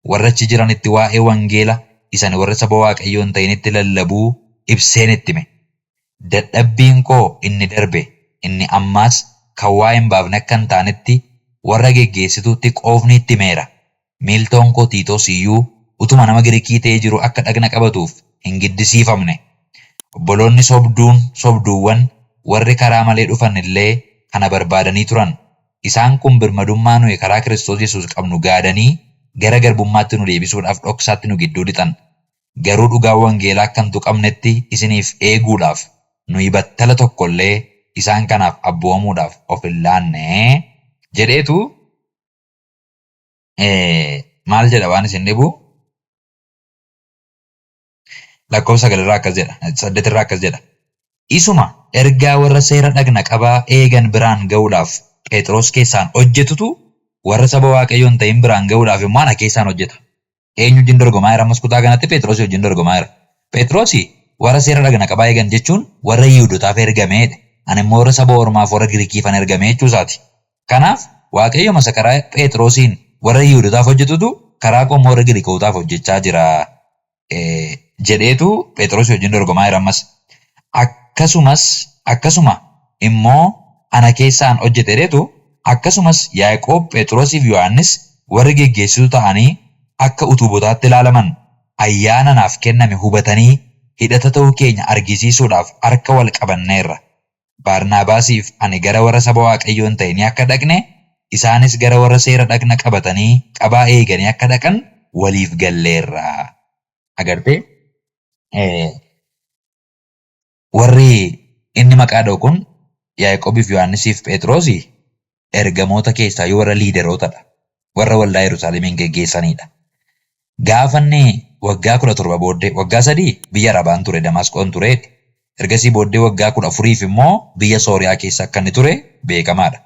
Warra achi jiranitti waa'ee wangeela isa ani warra saba Waaqayyoo hin ta'initti lallabuu ibseen itti hime. Dadhabbiin koo inni darbe, inni ammaas kan waa hin baafne akka hin taanetti warra geggeessituutti qoofniitti himeera. Miiltoon koo Tiitoos iyyuu utuma nama Girikii ta'ee jiruu akka dhagna qabatuuf hin giddisiifamne. Obboloonni sobduun, sobduuwwan, warri karaa malee dhufan illee kana barbaadanii turan. Isaan kun birmadummaa nuyi karaa Kiristoos Yesuus qabnu gaadanii gara garbummaatti nu deebisuudhaaf dhoksaatti nu gidduu lixan. Garuu dhugaan wangeelaa akka hin tuqamnetti isiniif eeguudhaaf nuyi battala tokko illee isaan kanaaf abboomamuudhaaf of hin laanne jedheetu maal jedha waan isin dhibu? Lakkoofsa 9 irraa akkas jedha, 8 irraa akkas jedha. Isuma ergaa warra seera dhagna qabaa eegan biraan ga'uudhaaf Phexros keessaan hojjetutu warra saba Waaqayyoo hin ta'in biraan ga'uudhaaf immoo ana keessaan hojjeta. Eenyu wajjin dorgomaa jira? Ammas kutaa kanatti Phexrosii wajjin dorgomaa jira. Phexrosi warra seera dhagna qabaa eegan jechuun warra Yihudotaaf ergame jedhe. Ani immoo warra saba Ormaaf warra Girikiifan ergame jechuu isaati. Kanaaf Waaqayyoma isa karaa Phexrosiin warra Yihudotaaf hojjetutu karaa koo immoo warra Girikootaaf hojjechaa jira jedheetu Phexrosii wajjin dorgomaa jira ammas. Akkasumas akkasuma immoo ana keessaan hojjete jedheetu akkasumas Yaaqoob, Phexrosiif Yohaannis warri geggeessituu ta'anii akka utuubotaatti ilaalaman ayyaana naaf kenname hubatanii hidhata ta'uu keenya argisiisuudhaaf harka wal qabanneerra. Baarnaabaasiif ani gara warra saba Waaqayyoo hin ta'inii akka dhaqne, isaanis gara warra seera dhagna qabatanii qabaa eeganii akka dhaqan waliif galleerra. Agartee? Warri inni maqaa dha'u kun Yaaqoobiif Yohaannisiif Phexrosi ergamoota keessaa yoo warra liiderootadha. Warra waldaa Yerusaalemiin geggeessanidha. Gaafa inni waggaa 17 booddee, waggaa 3 biyya Arabaan ture, Damaasqoon ture. Ergasii booddee waggaa 14f immoo biyya Sooriyaa keessa akka inni ture beekamaadha.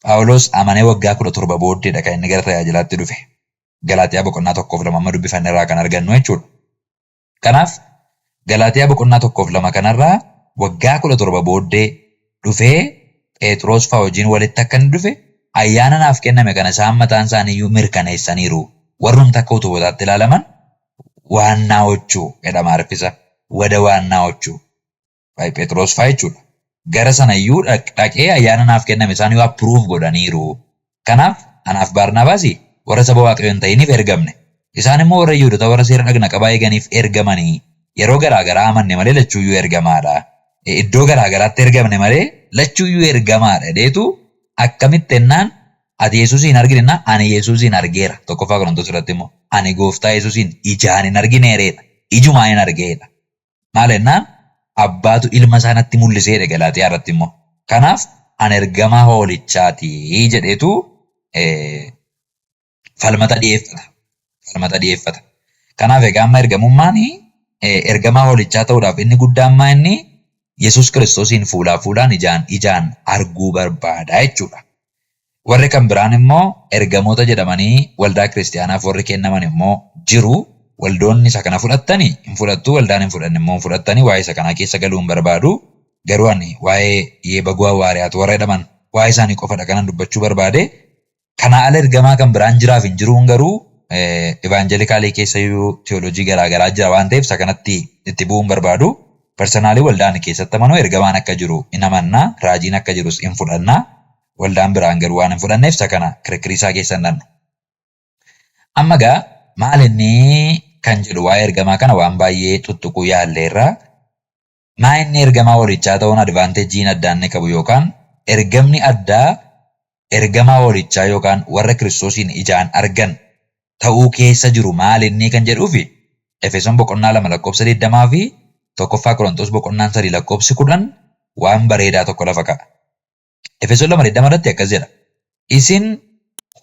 Phaawulos amanee waggaa 17 booddeedha kan inni gara tajaajilaatti dhufe. Galaatiyaa boqonnaa 1 fi 2 amma dubbifanne irraa kan argannu jechuudha. Kanaaf Galaatiyaa boqonnaa 1 fi 2 kanarraa waggaa 17 booddee dhufee Pheexiroos faa wajjin walitti akka inni dhufe ayyaana naaf kenname kana isaan mataan isaanii iyyuu mirkaneessaniiru. Warrumti akka utubotaatti ilaalaman waannaa'ochuu jedhama harfisa. Wada waannaa'ochuu. Phexros fa'aa jechuudha. Gara sana iyyuu dhaqee ayyaana naaf kenname isaan iyyuu approve godhaniiru. Kanaaf anaaf Baarnaabaas warra saba Waaqayyoo hin ta'iniif ergamne. Isaan immoo warra Yihuudota warra seera dhagna qabaa eeganiif ergamanii. Yeroo garaa garaa amanne malee lachuuyyuu ergamaadha. Iddoo garaa garaatti ergamne malee lachuuyyuu ergamaadha jedheetu akkamitti ennaan ati Yesuusiin hin argine ennaan ani Yesuusiin argeera. Tokkoffaa Qorontos irratti immoo ani gooftaa Yesuusiin ijaan hin argineereedha. Ijumaan hin argeedha. Maal ennaan abbaatu ilma isaa natti mul'isee jedhe Galaatiyaa irratti immoo. Kanaaf ani ergamaa hoolichaati jedheetu falmata dhiyeeffata. Falmata dhiyeeffata. Kanaaf egaa amma ergamummaan ergamaa hoolichaa ta'uudhaaf inni guddaan maa inni Yesuus Kiristoosiin fuulaa fuulaan ijaan ijaan arguu barbaada jechuudha. Warri kan biraan immoo ergamoota jedhamanii waldaa kiristiyaanaaf warri kennaman immoo jiru. Waldoonni isa kana fudhattani hin fudhattu, waldaan hin fudhanne immoo hin fudhattani. Waa'ee isa kanaa keessa galuu hin barbaadu. Garuu ani waa'ee yeebaguu hawaariyaat warra jedhaman waa'ee isaanii qofadha kanan dubbachuu barbaade. Kanaa ala ergamaa kan biraan jiraaf hin jiruun garuu evangelicalii keessa iyyuu theology garaa garaa jira waan ta'eef isa kanatti itti bu'uu hin barbaadu. Personally waldaa ani keessatti amanu ergamaan akka jiru in amanna, raajiin akka jirus in fudhanna. Waldaan biraan garuu waan hin fudhanneef isa kana kirikkirii isaa keessa hin dhannu. Amma egaa maal inni kan jedhu waa'ee ergamaa kana waan baay'ee tuttuquu yaalleerra. Maa inni ergamaa hoolichaa ta'uun advantage'n addaa inni qabu yookaan ergamni addaa ergamaa hoolichaa yookaan warra Kiristoosiin ijaan argan ta'uu keessa jiru maal inni kan jedhuufi Efesoon boqonnaa 2 lakkoofsa 20 fi tokkoffaa Qorontos boqonnaan 3 lakkoofsi 10 waan bareedaa tokko lafa ka'a. Efesoon 2:20 irratti akkas jedha. Isin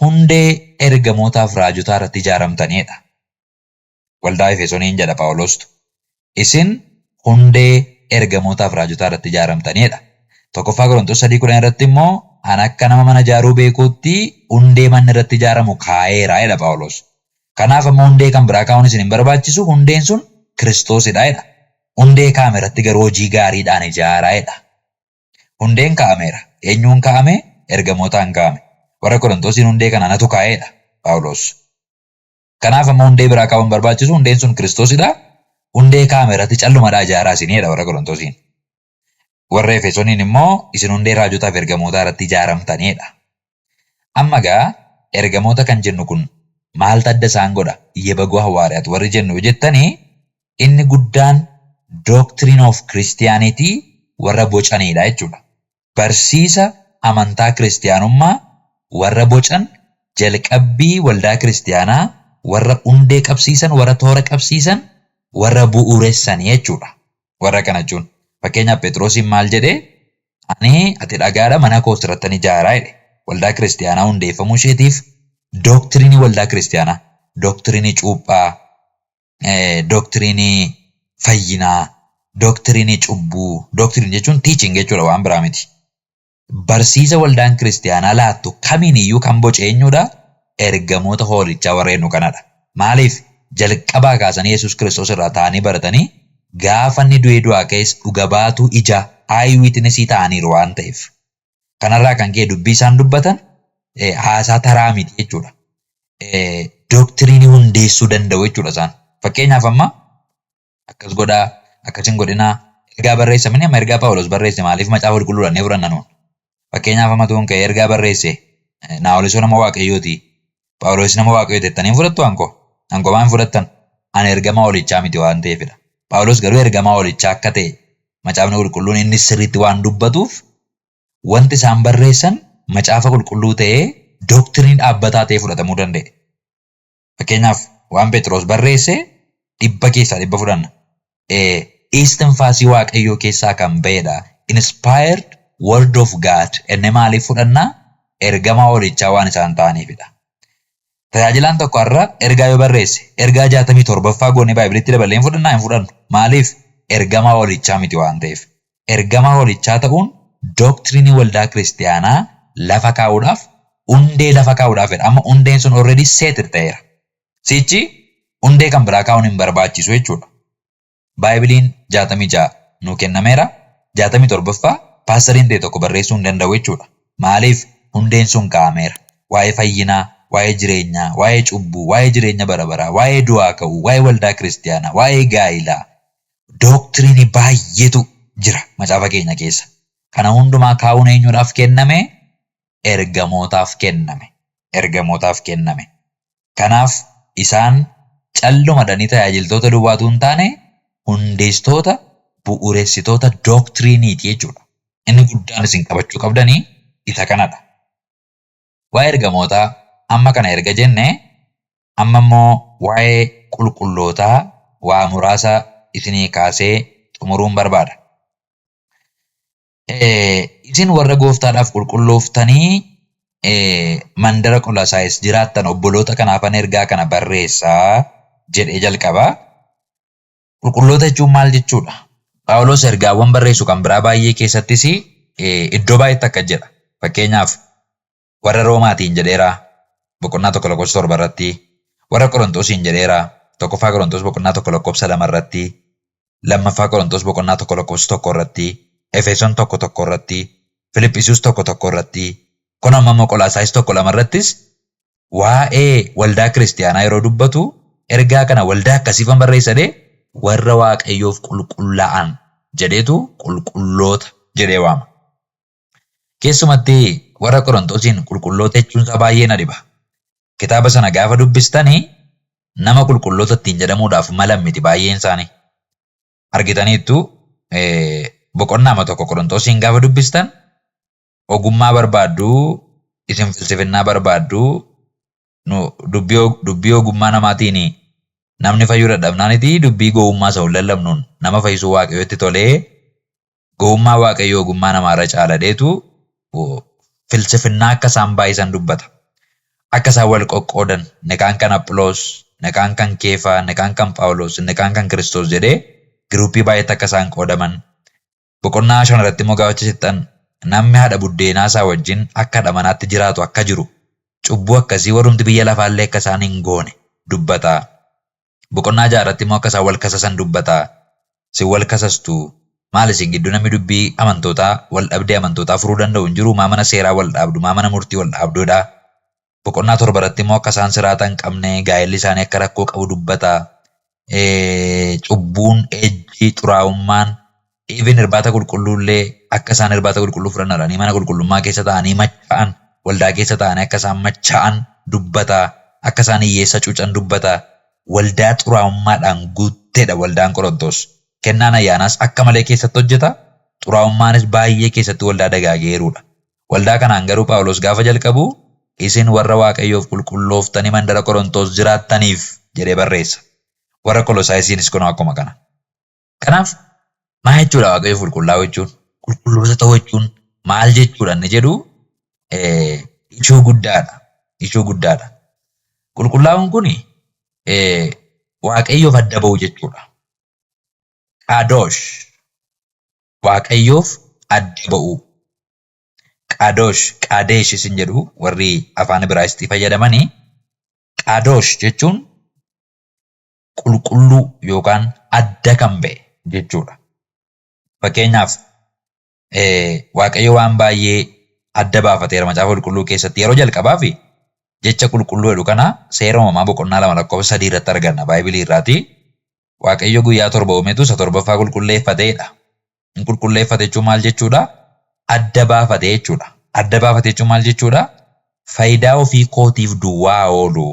hundee ergamootaaf raajotaa irratti ijaaramtaniidha. Waldaa Efesooniin jedha Phaawulostu. Isin hundee ergamootaaf raajotaa irratti ijaaramtaniidha. Tokkoffaa Qorontos 3:10 irratti immoo an akka nama mana ijaaruu beekuutti hundee manni irratti ijaaramu kaa'eera jedha Phaawulos. Kanaaf amma hundee kan biraa kaa'uun isin hin barbaachisu, hundeen sun Kiristoosidha jedha. Hundee kaa'ame irratti garuu hojii gaariidhaan ijaaraa jedha. Hundeen kaa'ameera. Eenyuun kaa'ame? Ergamootaan kaa'ame. Warra Qorontosiin hundee kana anatu kaa'eedha Phaawulos. Kanaaf amma hundee biraa kaa'uun hin barbaachisu. Hundeen sun Kiristoosidha. Hundee kaa'ame irratti callumadhaa ijaaraa isinii jedha warra Qorontosiin. Warra Efesoniin immoo isin hundee raajotaa fi ergamootaa irratti ijaaramtaniidha. Amma egaa ergamoota kan jennu kun maaltu adda isaan godha? Yebagoo hawaariyaat warri jennu yoo jettanii inni guddaan doctrine of Christianity warra bocaniidha jechuudha. Barsiisa amantaa Kiristiyaanummaa warra bocan, jalqabbii waldaa Kiristiyaanaa warra hundee qabsiisan, warra toora qabsiisan, warra bu'uuressani jechuudha. Warra kana jechuun. Fakkeenyaaf Phexrosiin maal jedhe? Ani ati dhagaadha mana koos irrattan ijaaraa jedhe. Waldaa Kiristiyaanaa hundeeffamuu isheetiif dooktirinii waldaa Kiristiyaanaa, dooktirinii cuuphaa, doktiriinii fayyinaa, doktiriinii cubbuu, doctrine jechuun teaching jechuudha waan biraa miti. Barsiisa waldaan kiristiyaanaa laattu kamiin iyyuu kan boce eenyudha? Ergamoota hoolichaa warra jennu kanadha. Maaliif? Jalqabaa kaasanii Yesuus Kiristoos irraa ta'anii baratanii gaafa inni du'ee du'aa ka'es dhuga baatuu ijaa eye witness ta'aniiru waan ta'eef. Kanarraa kan ka'e dubbii isaan dubbatan haasaa taraa miti jechuudha. Doktiriinii hundeessuu danda'u jechuudha isaan. Fakkeenyaaf amma akkas godhaa, akkas hin godhinaa, ergaa barreessa mini amma ergaa Phaawulos barreesse maaliif macaafa qulqulluudha jennee fudhanna nuun. Fakkeenyaaf amma tuun ka'ee ergaa barreesse Naa'olisoo nama Waaqayyooti. Phaawulos nama Waaqayyooti jettanii hin fudhattu ankoo? Ankoo maa hin fudhattan? Ani ergamaa hoolichaa miti waan ta'eefidha. Phaawulos garuu ergamaa hoolichaa akka ta'e macaafni qulqulluun inni sirriitti waan dubbatuuf wanti isaan barreessan macaafa qulqulluu ta'ee dooktirinii dhaabbataa ta'ee fudhatamuu danda'e. Fakkeenyaaf waan Phexros barreesse dhibba keessaa dhibba fudhanna. Istinfaasii Waaqayyoo keessaa kan ba'edha. Inspired word of God enne maaliif fudhanna? Ergamaa hoolichaa waan isaan ta'aniifidha. Tajaajilaan tokko har'a ergaa yoo barreesse, ergaa 67ffaa goonee Baaybilitti daballee hin fudhannaa? Hin fudhannu. Maaliif? Ergamaa hoolichaa miti waan ta'eef. Ergamaa hoolichaa ta'uun doktrinii waldaa kiristiyaanaa lafa kaa'uudhaaf, hundee lafa kaa'uudhaafidha. Amma hundeen sun already settled ta'eera. Sichi hundee kan biraa kaa'uun hin barbaachisu jechuudha. Baaybiliin 66 nuu kennameera. 67ffaa paastariin ta'e tokko barreessuu hin danda'u jechuudha. Maaliif? Hundeen sun kaa'ameera. Waa'ee fayyinaa, waa'ee jireenyaa, waa'ee cubbuu, waa'ee jireenya bara baraa, waa'ee du'aa ka'uu, waa'ee waldaa kiristiyaanaa, waa'ee gaa'ilaa, dooktiriinii baay'eetu jira macaafa keenya keessa. Kana hundumaa kaa'uun eenyuudhaaf kenname? Ergamootaaf kenname. Ergamootaaf kenname. Kanaaf isaan calluma dhanii tajaajiltoota duwwaatu hin taane hundeessitoota, bu'uuressitoota doktiriiniiti jechuudha. Inni guddaan isin qabachuu qabdanii isa kanadha. Waa'ee ergamootaa amma kana erga jenne amma immoo waa'ee qulqullootaa waa muraasa isinii kaasee xumuruun barbaada. Isin warra gooftaadhaaf qulqullooftanii mandara Qolasaayis jiraattan obboloota kanaafan ergaa kana barreessaa jedhee jalqaba. Qulqulloota jechuun maal jechuudha? Phaawulos ergaawwan barreessu kan biraa baay'ee keessattis iddoo baay'eetti akkas jedha. Fakkeenyaaf warra Roomaatiin jedheera boqonnaa 1 lakkoofsa 7 irratti, warra Qorontosiin jedheera tokkoffaa Qorontos boqonnaa 1 lakkoofsa 2 irratti, lammaffaa Qorontos boqonnaa 1 lakkoofsa 1 irratti, Efeson 1 1 irratti, Filiphisius 1 1 irratti, kun amma immoo Qolaasaayis 1 2 irrattis waa'ee waldaa kiristiyaanaa yeroo dubbatu ergaa kana waldaa akkasiifan barreessa jedhee warra Waaqayyoof qulqullaa'an jedheetu qulqulloota jedhee waama. Keessumatti warra Qorontosiin qulqulloota jechuun isaa baay'ee na dhiba. Kitaaba sana gaafa dubbistani nama qulqulloota ittiin jedhamuudhaaf malan miti baay'een isaanii. Argitaniittu, boqonnaama tokko Qorontosiin gaafa dubbistan ogummaa barbaaddu, isin filsifinnaa barbaaddu, nu dubbii dubbii ogummaa namaatiin namni fayyuu dadhabnaaniti dubbii gowwummaa isa hin lallabnuun nama fayyisuu Waaqayyotti tolee gowwummaa Waaqayyoo ogummaa namaarra caaladheetu filsifinnaa akka isaan baay'isan dubbata. Akka isaan wal qoqqoodan inni kaan kan Aphiloos, inni kaan kan Keefaa, inni kaan kan Phaawulos, inni kaan kan Kiristoos jedhee giruuppii baay'eetti akka isaan qoodaman. Boqonnaa 5 irratti immoo gaafa achi sixxan namni haadha buddeenaa isaa wajjin akka haadha manaatti jiraatu akka jiru cubbuu akkasii warrumti biyya lafaa illee akka isaan hin goone dubbata. Boqonnaa 6 irratti immoo akka isaan wal kasasan dubbata. Isin wal kasastu. Maal isin gidduu namni dubbii amantootaa wal dhabdee amantootaa furuu danda'u hin jiruu? Maa mana seeraa wal dhaabdu? Maa mana murtii wal dhaabdu? jedha. Boqonnaa 7 irratti immoo akka isaan siraata hin qabne, gaa'elli isaanii akka rakkoo qabu dubbata. Cubbuun, ejji, xuraa'ummaan, even irbaata qulqulluu illee akka isaan irbaata qulqulluu fudhanna jedhanii mana qulqullummaa keessa taa'anii machaa'an, waldaa keessa taa'anii akka isaan machaa'an dubbata. Akka isaan hiyyeessa cuucan dubbata. Waldaa xuraa'ummaadhaan guutteedha waldaan Qorontos. Kennaan ayyaanaas akka malee keessatti hojjeta, xuraa'ummaanis baay'ee keessatti waldaa dagaageeruudha. Waldaa kanaan garuu Phaawulos gaafa jalqabu, Isin warra Waaqayyoof qulqullooftanii mandara Qorontos jiraattaniif jedhee barreessa. Warra Qolosaayisiinis kunoo akkuma kana. Kanaaf maal jechuudha Waaqayyoof qulqullaa'uu jechuun? Qulqulloota ta'uu jechuun maal jechuudha inni jedhu ishuu guddaadha. Ishuu guddaadha. Qulqullaa'uun kun Waaqayyoof adda ba'uu jechuudha. Qaadosh Waaqayyoof adda ba'uu. Qaadosh, Qaadesh isin jedhu warri afaan Ibraayisxii fayyadamanii. Qaadosh jechuun qulqulluu yookaan adda kan ba'e jechuudha. Fakkeenyaaf Waaqayyo waan baay'ee adda baafateera macaafa qulqulluu keessatti yeroo jalqabaaf jecha qulqulluu jedhu kana seera uumamaa boqonnaa 2 lakkoofsa 3 irratti arganna baaybilii irraati. Waaqayyo guyyaa torba uumetu isa torbaffaa qulqulleeffateedha. In qulqulleeffate jechuun maal jechuudha? Adda baafate jechuudha. Adda baafate jechuun maal jechuudha? Faayidaa ofii kootiif duwwaa oolu.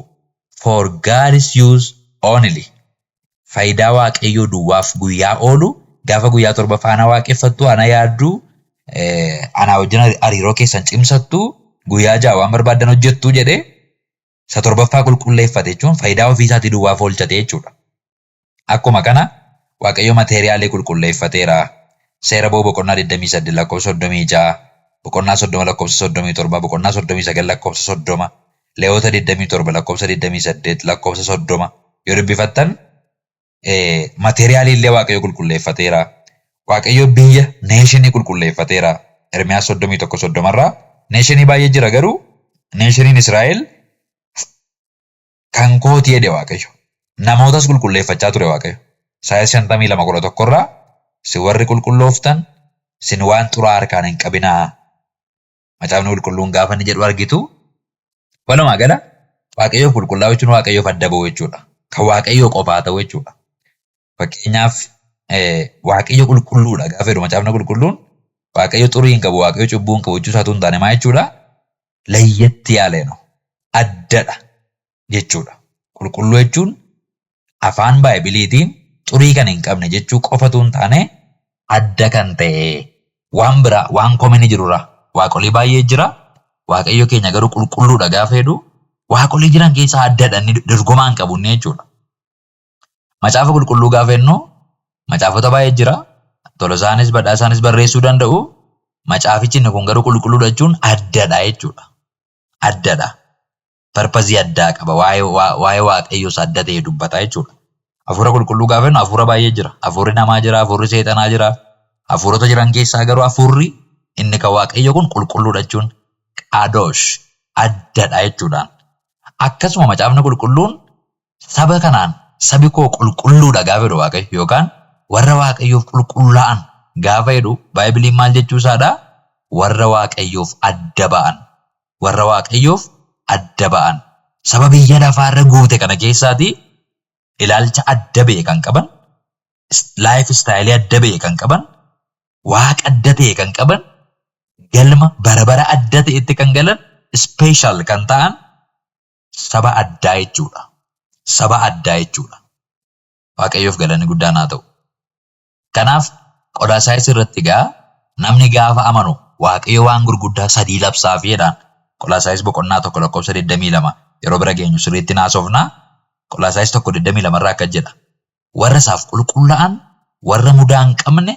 For God's use only. Faayidaa Waaqayyoo duwwaaf guyyaa oolu gaafa guyyaa torbaffaa ana waaqeffattu, ana yaaddu, anaa wajjin hariiroo keessan cimsattu, guyyaa ja'a waan barbaaddan hojjettu jedhee isa torbaffaa qulqulleeffate jechuun faayidaa ofii isaatii duwwaaf oolchate jechuudha. Akkuma kana Waaqayyo mateeriyaalii qulqulleeffateera. Seera ba'uu boqonnaa 28 lakkoofsa 36, boqonnaa 30 lakkoofsa 37, boqonnaa 39 lakkoofsa 30, Leewwota 27 lakkoofsa 28 lakkoofsa 30 yoo dubbifattan mateeriyaalii illee Waaqayyo qulqulleeffateera. Waaqayyo biyya neeshinii qulqulleeffateera. Ermiyaas 31 30 irraa neeshinii baay'ee jira garuu neeshiniin Israa'el kan kooti jedhe Waaqayyo. Namootas qulqulleeffachaa ture Waaqayyo. Isaayyaas 52 11 irraa isin warri qulqullooftan isin waan xuraa'aa harkaan hin qabinaa. Macaafni qulqulluun gaafa inni jedhu argitu. Walumaa gala Waaqayyoof qulqullaa'uu jechuun Waaqayyoof adda ba'uu jechuudha. Kan Waaqayyoo qofaa ta'uu jechuudha. Fakkeenyaaf Waaqayyo qulqulluudha gaafa jedhu Macaafni Qulqulluun, Waaqayyo xurii hin qabu, Waaqayyo cubbuu hin qabu jechuu isaatu hin taane, maa jechuudha? Layyatti yaaleeno. Addadha jechuudha. Qulqulluu jechuun afaan Baaybiliitiin xurii kan hin qabne jechuu qofatu hin taane, adda kan ta'e, waan biraa, waan komini jirurraa. Waaqolii baay'ee jira. Waaqayyo keenya garuu qulqulluudha gaafa jedhu, waaqolii jiran keessaa addadha, inni dorgomaa hin qabu inni jechuudha. Macaafa Qulqulluu gaafa jennu macaafota baay'ee jira. Tolosaanis Badhaasaanis barreessuu danda'u. Macaafichi inni kun garuu qulqulluudha jechuun addadha jechuudha. Addadha. Purpose addaa qaba. Waa'ee Waaqayyoos adda ta'e dubbata jechuudha. Hafuura Qulqulluu gaafa jennu hafuura baay'ee jira. Hafuurri namaa jira, hafuurri seexanaa jira. Hafuurota jiran keessaa garuu hafuurri inni kan Waaqayyo kun qulqulluudha jechuun qadoosh, addadha jechuudhaan. Akkasuma Macaafni Qulqulluun saba kanaan sabi koo qulqulluudha gaafa jedhu, Waaqayyo yookaan warra Waaqayyoof qulqullaa'an gaafa jedhu, Baaybiliin maal jechuu isaadha? Warra Waaqayyoof adda ba'an. Warra Waaqayyoof adda ba'an. Saba biyya lafaarra guute kana keessaati ilaalcha adda ba'e kan qaban, life style adda ba'e kan qaban, Waaqa adda ta'e kan qaban, galma bara bara adda ta'etti kan galan, special kan ta'an, saba addaa jechuudha. Saba addaa jechuudha. Waaqayyoof galanni guddaan haa ta'u. Kanaaf Qolaasaayis irratti egaa namni gaafa amanu Waaqayyo waan gurguddaa sadii labsaafi jedhaan. Qolaasaayis boqonnaa 1 lakkoofsa 22 yeroo bira geenyu sirriitti naasofna. Qolaasaayis 1:22 irraa akkas jedha. Warra isaaf qulqullaa'an, warra mudaa hin qabne,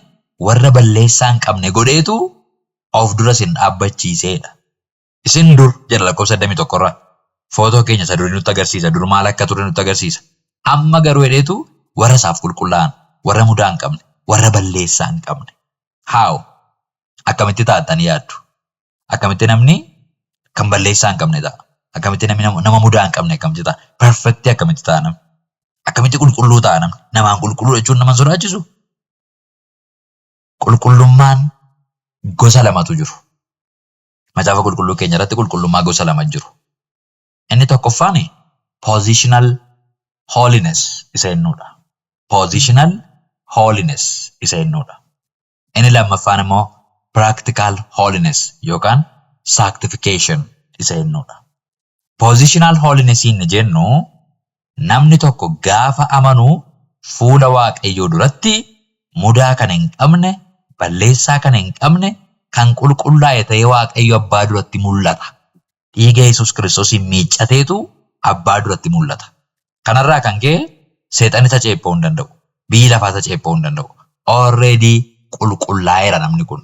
warra balleessaa hin qabne godheetu of dura isin dhaabbachiiseedha. Isin dur jedha lakkoofsa 21 irraa. Footoo keenya isa durii nutti agarsiisa. Dur maal akka ture nutti agarsiisa. Amma garuu jedheetu warra isaaf qulqullaa'an, warra mudaa hin qabne, warra balleessaa hin qabne. How? Akkamitti taatanii yaaddu? Akkamitti namni kan balleessaa hin qabne ta'a? Akkamitti namni nama mudaa hin qabne akkamitti ta'a? Perfect akkamitti ta'a namni? Akkamitti qulqulluu ta'a namni? Namaan qulqulluu jechuun nama hin sodaachisu? Qulqullummaan gosa lamatu jiru. Macaafa Qulqulluu keenya irratti qulqullummaa gosa lama jiru. Inni tokkoffaan positional holiness isa jennuudha. Positional holiness isa jennuudha. Inni lammaffaan immoo practical holiness yookaan sanctification isa jennuudha. Positional holiness inni jennu, namni tokko gaafa amanu fuula Waaqayyoo duratti mudaa kan hin qabne, balleessaa kan hin qabne, kan qulqullaa'e ta'ee Waaqayyo abbaa duratti mul'ata. Dhiiga Yesuus Kiristoosiin miiccateetu abbaa duratti mul'ata. Kanarraa kan ka'e seexanni isa ceepha'uu hin danda'u. Biyyi lafaa isa ceepha'uu hin danda'u. Already qulqullaa'eera namni kun.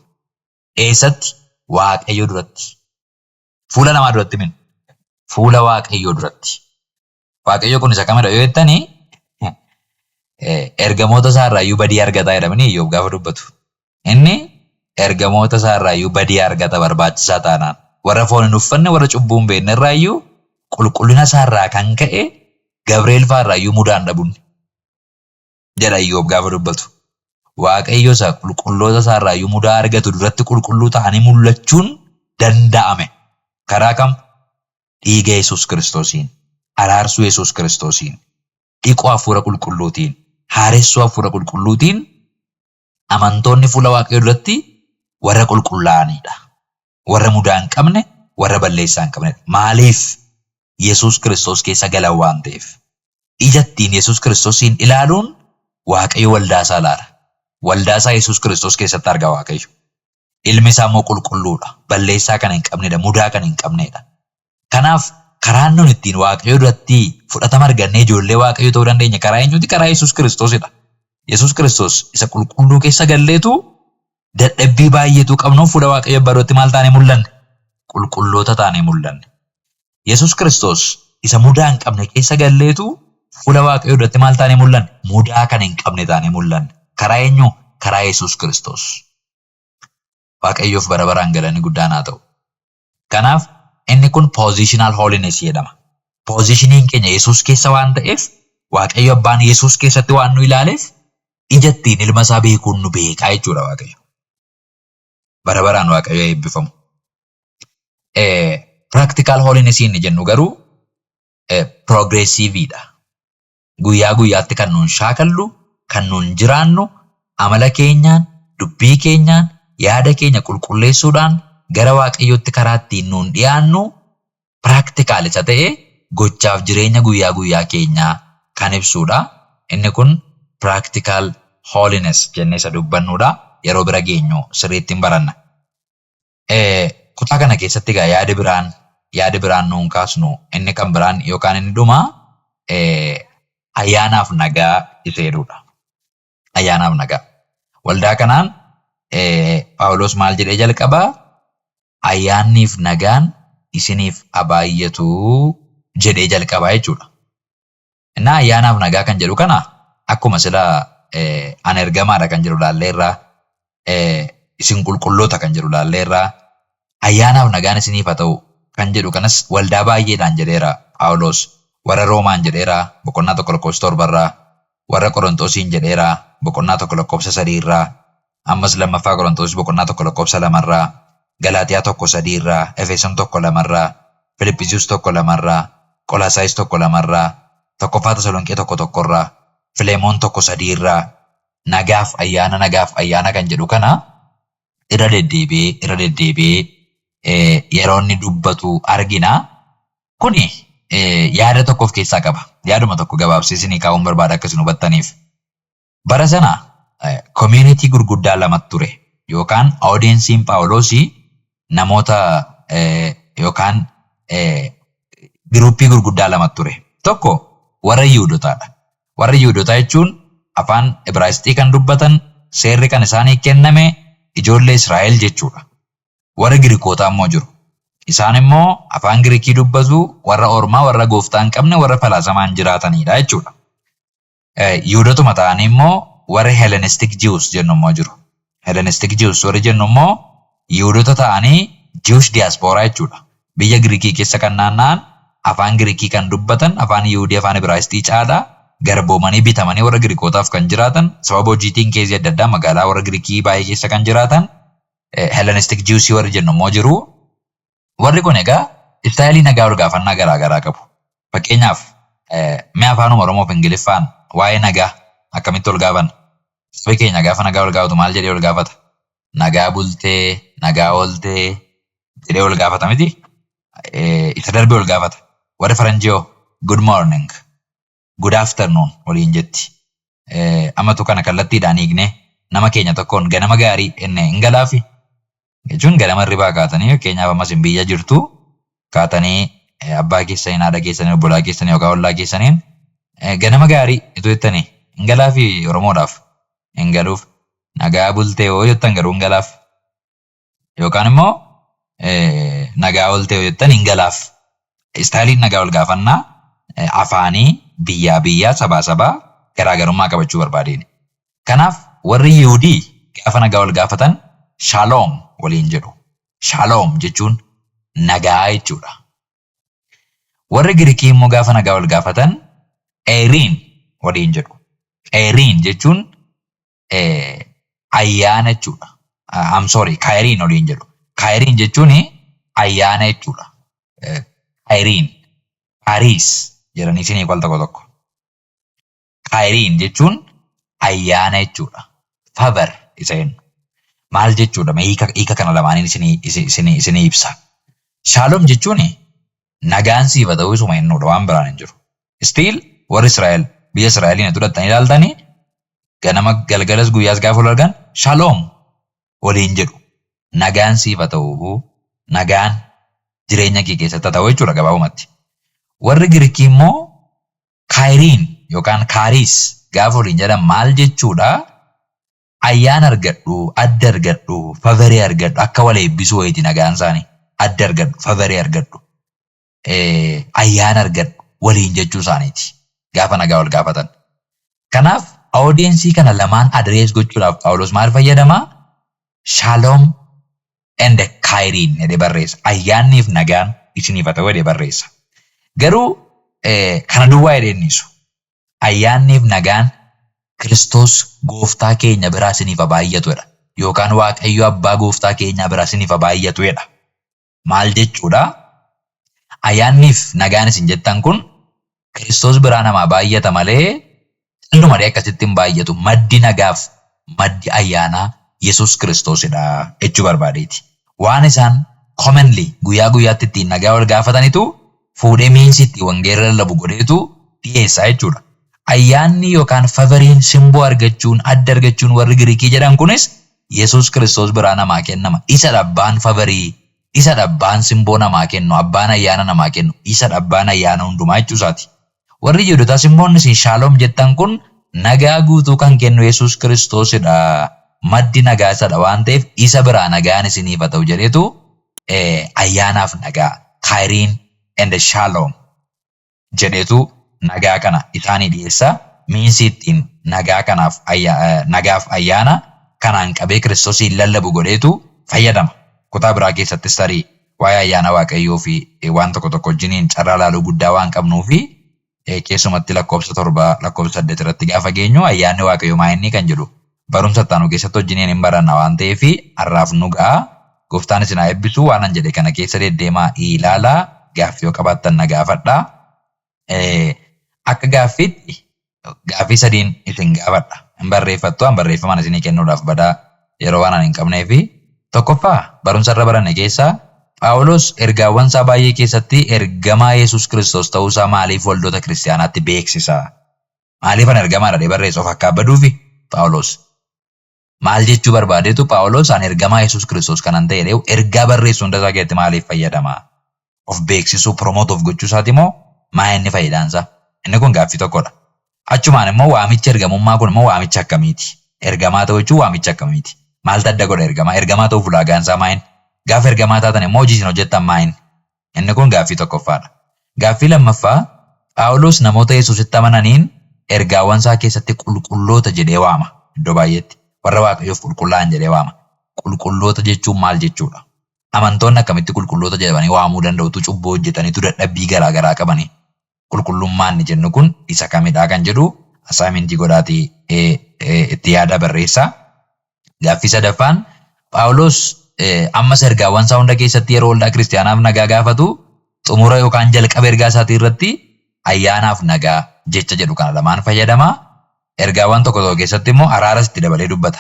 Eessatti? Waaqayyo duratti. Fuula namaa duratti min. Fuula Waaqayyoo duratti. Waaqayyo kun isa kamidha yoo jettanii, ergamoota isaa irraa iyyuu badii argataa jedhamanii Iyyoob gaafa dubbatu. Inni ergamoota isaa irraa iyyuu badii argata barbaachisaa taanaan. Warra foon hin uffanne, warra cubbuu hin beekne irraa iyyuu, qulqullina isaa irraa kan ka'e Gabri'eel fa'aa irraa iyyuu mudaan dhabunni jedha Iyyoob gaafa dubbatu. Waaqayyo isa qulqulloota isaa irraa iyyuu mudaa argatu duratti qulqulluu ta'anii mul'achuun danda'ame. Karaa kam? Dhiiga Yesuus Kiristoosiin, araarsuu Yesuus Kiristoosiin, dhiquu Hafuura Qulqulluutiin, haaressuu Hafuura Qulqulluutiin amantoonni fuula Waaqayyoo duratti warra qulqullaa'anidha. Warra mudaa hin qabne, warra balleessaa hin qabnedha. Maaliif? Yesuus Kiristoos keessa galan waan ta'eef. Ija ittiin Yesuus Kiristoosiin ilaaluun Waaqayyo waldaa isaa ilaala. Waldaa isaa Yesuus Kiristoos keessatti arga Waaqayyo. Ilmi isaa immoo qulqulluudha. Balleessaa kan hin qabnedha. Mudaa kan hin qabnedha. Kanaaf karaan nun ittiin Waaqayyo duratti fudhatama argannee ijoollee Waaqayyo ta'uu dandeenya karaa eenyuti? Karaa Yesuus Kiristoosidha. Yesuus Kiristoos isa qulqulluu keessa galleetu dadhabbii baay'eetu qabnuuf fuula Waaqayyo abbaa duratti maal taanee mul'anne? Qulqulloota taanee mul'anne. Yesuus Kiristoos isa mudaa hin qabne keessa galleetu fuula Waaqayyoo duratti maal taanee mul'anne? Mudaa kan hin qabne taanee mul'anne. Karaa eenyu? Karaa Yesuus Kiristoos. Waaqayyoof bara baraan galanni guddaan haa ta'u. Kanaaf inni kun positional holiness jedhama. Positioniin keenya Yesuus keessa waan ta'eef, Waaqayyo abbaan Yesuus keessatti waan nu ilaaleef, ija ittiin ilma isaa beekuun nu beekaa jechuudha Waaqayyo. Bara baraan Waaqayyo eebbifamu. Practical holiness inni jennu garuu progressiveidha. Guyyaa guyyaatti kan nuun shaakallu, kan nuun jiraannu, Amala keenyaan, dubbii keenyaan, yaada keenya qulqulleessuudhaan gara Waaqayyootti karaa ittiin nuun dhiyaannu practical isa ta'e gochaaf jireenya guyyaa guyyaa keenyaa kan ibsudha. Inni kun practical holiness jennee isa dubbannudha. Yeroo bira geenyu sirriitti hin baranna. Kutaa kana keessatti egaa yaada biraan nuun kaasnu inni kan biraan yookaan inni dhumaa ayyaanaaf nagaa isa jedhudha. Ayyaanaaf nagaa. Waldaa kanaan Phaawulos maal jedhee jalqabaa? "Ayyaanniif nagaan isiniif haa baay'atu" jedhee jalqabaa jechuudha. Innaa ayyaanaaf nagaa kan jedhu kana akkuma sila ani ergamaadha kan jedhu laalleerraa, isin qulqulloota kan jedhu laalleerraa, ayyaanaaf nagaan isiniif haa ta'u kan jedhu kanas waldaa baay'eedhaan jedheera Phaawulos. Warra Roomaan jedheera boqonnaa 1 lakkoofsa 7rraa, warra Qorontosiin jedheera boqonnaa 1 lakkoofsa 3rraa, ammas lammaffaa Qorontos boqonnaa 1 lakkoofsa 2rraa, Galaatiyaa 1:3rraa, Efesoon 1:2rraa, Filiphisius 1:2rraa, Qolaasaayis 1:2rraa, tokkoffaa Tasalonqee 1:1rraa, Fileemoon 1:3rraa nagaaf ayyaana, nagaaf ayyaana kan jedhu kana irra deddeebi'ee irra deddeebi'ee yeroo inni dubbatu argina. Kuni yaada tokko of keessaa qaba. Yaaduma tokko gabaabsee isinii kaa'uun barbaada akka isin hubattaniif. Bara sana community gurguddaa lamatu ture yookaan audienceiin Phaawulosii namoota yookaan groupii gurguddaa lamatu ture. Tokko warra Yihuudootaadha. Warra Yihuudootaa jechuun afaan Ibraayisxii kan dubbatan, seerri kan isaanii kenname ijoollee Israa'el jechuudha. Warra Giriikootaa immoo jiru. Isaan immoo afaan Giriikii dubbatu, warra Ormaa, warra gooftaa hin qabne, warra falaasamaan jiraatanidha jechuudha. Yihudootuma ta'anii immoo warra Hellenistic Jews jennu immoo jiru. Hellenistic Jews warri jennu immoo Yihudoota ta'anii Jewish diaspora jechuudha. Biyya Giriikii keessa kan naanna'an, afaan Giriikii kan dubbatan, afaan Yihudii afaan Ibraayisxii caalaa garboomanii bitamanii warra Giriikootaaf kan jiraatan, sababa hojiitiin keezii adda addaa magaalaa warra Giriikii baay'ee keessa kan jiraatan Hellenistic Jews warri jennu immoo jiru. Warri kun egaa styleii nagaa ol gaafannaa garaa garaa qabu. Fakkeenyaaf, mee afaanuma Oromoo fi Ingiliffaan waa'ee nagaa akkamitti ol gaafanna? Sabi keenya gaafa nagaa ol gaafatu maal jedhee ol gaafata? Nagaa bultee, nagaa ooltee jedhee ol gaafata miti? Isa darbee ol gaafata. Warri faranjii hoo "good morning", "good afternoon" waliin jetti. Ammatu kana kallattiidhaan hiiknee nama keenya tokkoon ganama gaarii jennee hin galaafi? Jechuun ganama hirribaa kaatanii, fakkeenyaaf ammas hin biyya jirtu kaatanii, abbaa keessaniin, haadha keessaniin, obbolaa keessanii yookaan ollaa keessaniin ganama gaarii itoo jettanii hin galaafi? Oromoodhaaf hin galuuf. Nagaa bultee yoo jettan garuu hin galaaf. Yookaan immoo nagaa ooltee yoo jettan hin galaaf. Styleiin nagaa ol gaafannaa afaanii biyyaa biyyaa, sabaa sabaa garaagarummaa qabachuu barbaadeen. Kanaaf warri Yihudii gaafa nagaa ol gaafatan "shalom" waliin jedhu. Shalom jechuun nagaa jechuudha. Warri Giriikii immoo gaafa nagaa ol gaafatan "eiriin" waliin jedhu. Eiriin jechuun ayyaana jechuudha. I'm sorry, kaayiriin waliin jedhu. Kaayiriin jechuun ayyaana jechuudha. Kaayiriin, Paariis jedhanii isinii wal tokko tokko. Kaayiriin jechuun ayyaana jechuudha. Favor isa jennu. Maal jechuudha? Mee hiika kana lamaaniin isinii ibsa. Shalom jechuun nagaan siif haa ta'u isuma jennuudha, waan biraan hin jiru. Still warri Israa'el biyya Israa'eliin fudhattanii ilaaltanii ganama galgalas guyyaas gaafa wal argan "shalom" waliin jedhu. Nagaan siif haa ta'u, nagaan jireenya kee keessatti haa ta'u jechuudha gabaabumatti. Warri Giriikii immoo kaayiriin yookaan kaariis gaafa waliin jedhan maal jechuudha? Ayyaana argadhu, adda argadhu, favorii argadhu, akka wal eebbisuu wayiiti nagaan isaanii. Adda argadhu, favorii argadhu, ayyaana argadhu waliin jechuu isaaniiti gaafa nagaa wal gaafatan. Kanaaf audienceii kana lamaan address gochuudhaaf Phaawulos maal fayyadamaa? "Shalom and kaayiriin" jedhee barreessa. Ayyaanniif nagaan isiniif haa ta'u jedhee barreessa. Garuu kana duwwaa jedhee hin dhiisu. Ayyaanniif nagaan Kiristoos gooftaa keenya biraa isiniif haa baay'atu jedha. Yookaan Waaqayyo abbaa gooftaa keenyaa biraa isiniif haa baay'atu jedha. Maal jechuudha? Ayyaanniif nagaan isin jettan kun Kiristoos biraa namaa baay'ata malee callumadhee akkasitti hin baay'atu. Maddi nagaaf, Maddi ayyaanaa Yesuus Kiristoosidha jechuu barbaadeeti. Waan isaan commonly guyyaa guyyaatti ittiin nagaa wal gaafatanitu fuudhee means ittiin wangeela lallabu godheetu dhiyeessaa jechuudha. Ayyaanni yookaan favoriin simboo argachuun adda argachuun warri Giriikii jedhan kunis Yesuus Kiristoos biraa namaa kennama. Isa abbaan favorii, isa abbaan simboo namaa kennu, abbaan ayyaana namaa kennu, isa abbaan ayyaana hundumaa jechuu isaati. Warri Yihuudootaas immoo inni isin shaaloom jettan kun nagaa guutuu kan kennu Yesuus Kiristoosidha. Maddi nagaa isadha waan ta'eef isa biraa nagaan isiniif haa ta'u jedheetu ayyaanaaf nagaa, Kyrene and Shalom jedheetu nagaa kana isaanii dhiyeessa. Means ittiin nagaa kanaaf nagaaf ayyaana kanaan qabee Kiristoosiin lallabu godheetu fayyadama. Kutaa biraa keessattis tarii waa'ee ayyaana Waaqayyoo fi waan tokko tokko wajjiniin carraa laaluu guddaa waan qabnuu fi keessumatti lakkoofsa 7, lakkoofsa 8 irratti gaafa geenyu ayyaanni Waaqayyoo maa inni kan jedhu barumsa itti aanu keessatti wajjiniin hin baranna waan ta'eef har'aaf nu ga'a. Gooftaan isin haa eebbisu. Waan an jedhe kana keessa deddeemaa ilaalaa, gaaffii yoo qabaattan na gaafadhaa. Akka gaaffiitti gaaffii sadiin isin gaafadha. Hin barreeffattu, an barreeffamaan isinii kennuudhaaf badaa yeroo waan an hin qabneefi. Tokkoffaa, barumsa irra baranne keessaa Phaawulos ergaawwan isaa baay'ee keessatti ergamaa Yesuus Kiristoos ta'uu isaa maaliif waldoota kiristiyaanaatti beeksisa? Maaliif an ergamaadha jedhee barreessa? Of akkaabbaduufi Phaawulos? Maal jechuu barbaadeetu Phaawulos an ergamaa Yesuus Kiristoos kanan ta'e jedhee ergaa barreessu hunda isaa keessatti maaliif fayyadama? Of beeksisuu, promote of gochuu isaati moo maa inni faayidaan isaa? Inni kun gaaffii tokkodha. Achumaan immoo waamichi ergamummaa kun immoo waamicha akkamiiti? Ergamaa ta'uu jechuun waamicha akkamiiti? Maaltu adda godha ergamaa? Ergamaa ta'uuf ulaagaan isaa maayini? Gaafa ergamaa taatan immoo hojii isin hojjettan maayini? Inni kun gaaffii tokkoffaadha. Gaaffii lammaffaa, Phaawulos namoota Yesuusitti amananiin ergaawwan isaa keessatti qulqulloota jedhee waama. Iddoo baay'eetti warra Waaqayyoof qulqullaa'an jedhee waama. Qulqulloota jechuun maal jechuudha? Amantoonni akkamitti qulqulloota jedhamanii waamuu danda'u utuu cubbuu hojjetanii, utuu dadhabbii garaa garaa qabanii? Qulqullummaa inni jennu kun isa kamidha kan jedhu assignmentii godhaatii itti yaada barreessaa. Gaaffii sadaffaan, Phaawulos ammas ergaawwan isaa hunda keessatti yeroo waldaa kiristiyaanaaf nagaa gaafatu xumura yookaan jalqaba ergaa isaatii irratti ayyaanaaf nagaa jecha jedhu kana lamaan fayyadama. Ergaawwan tokko tokko keessatti immoo araaras itti dabalee dubbata.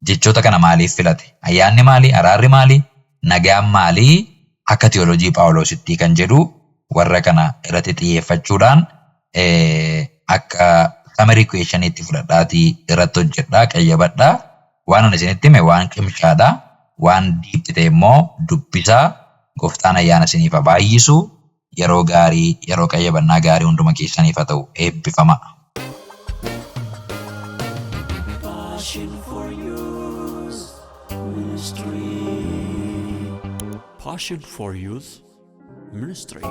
Jechoota kana maaliif filate? Ayyaanni maali? Araarri maali? Nagaan maali? Akka tiyoolojii Phaawulosittii kan jedhu warra kana irratti xiyyeeffachuudhaan akka summary questioniitti fudhadhaatii irratti hojjedhaa, qayyabadhaa. Waan ani isinitti hime waan qimshaadha. Waan deep ta'e immoo dubbisaa. Gooftaan ayyaana isiniif haa baay'isu. Yeroo gaarii, yeroo qayyabannaa gaarii hunduma keessaniif haa ta'u. Eebbifamaa. Passion for Youth Ministry. Passion for Youth Ministry.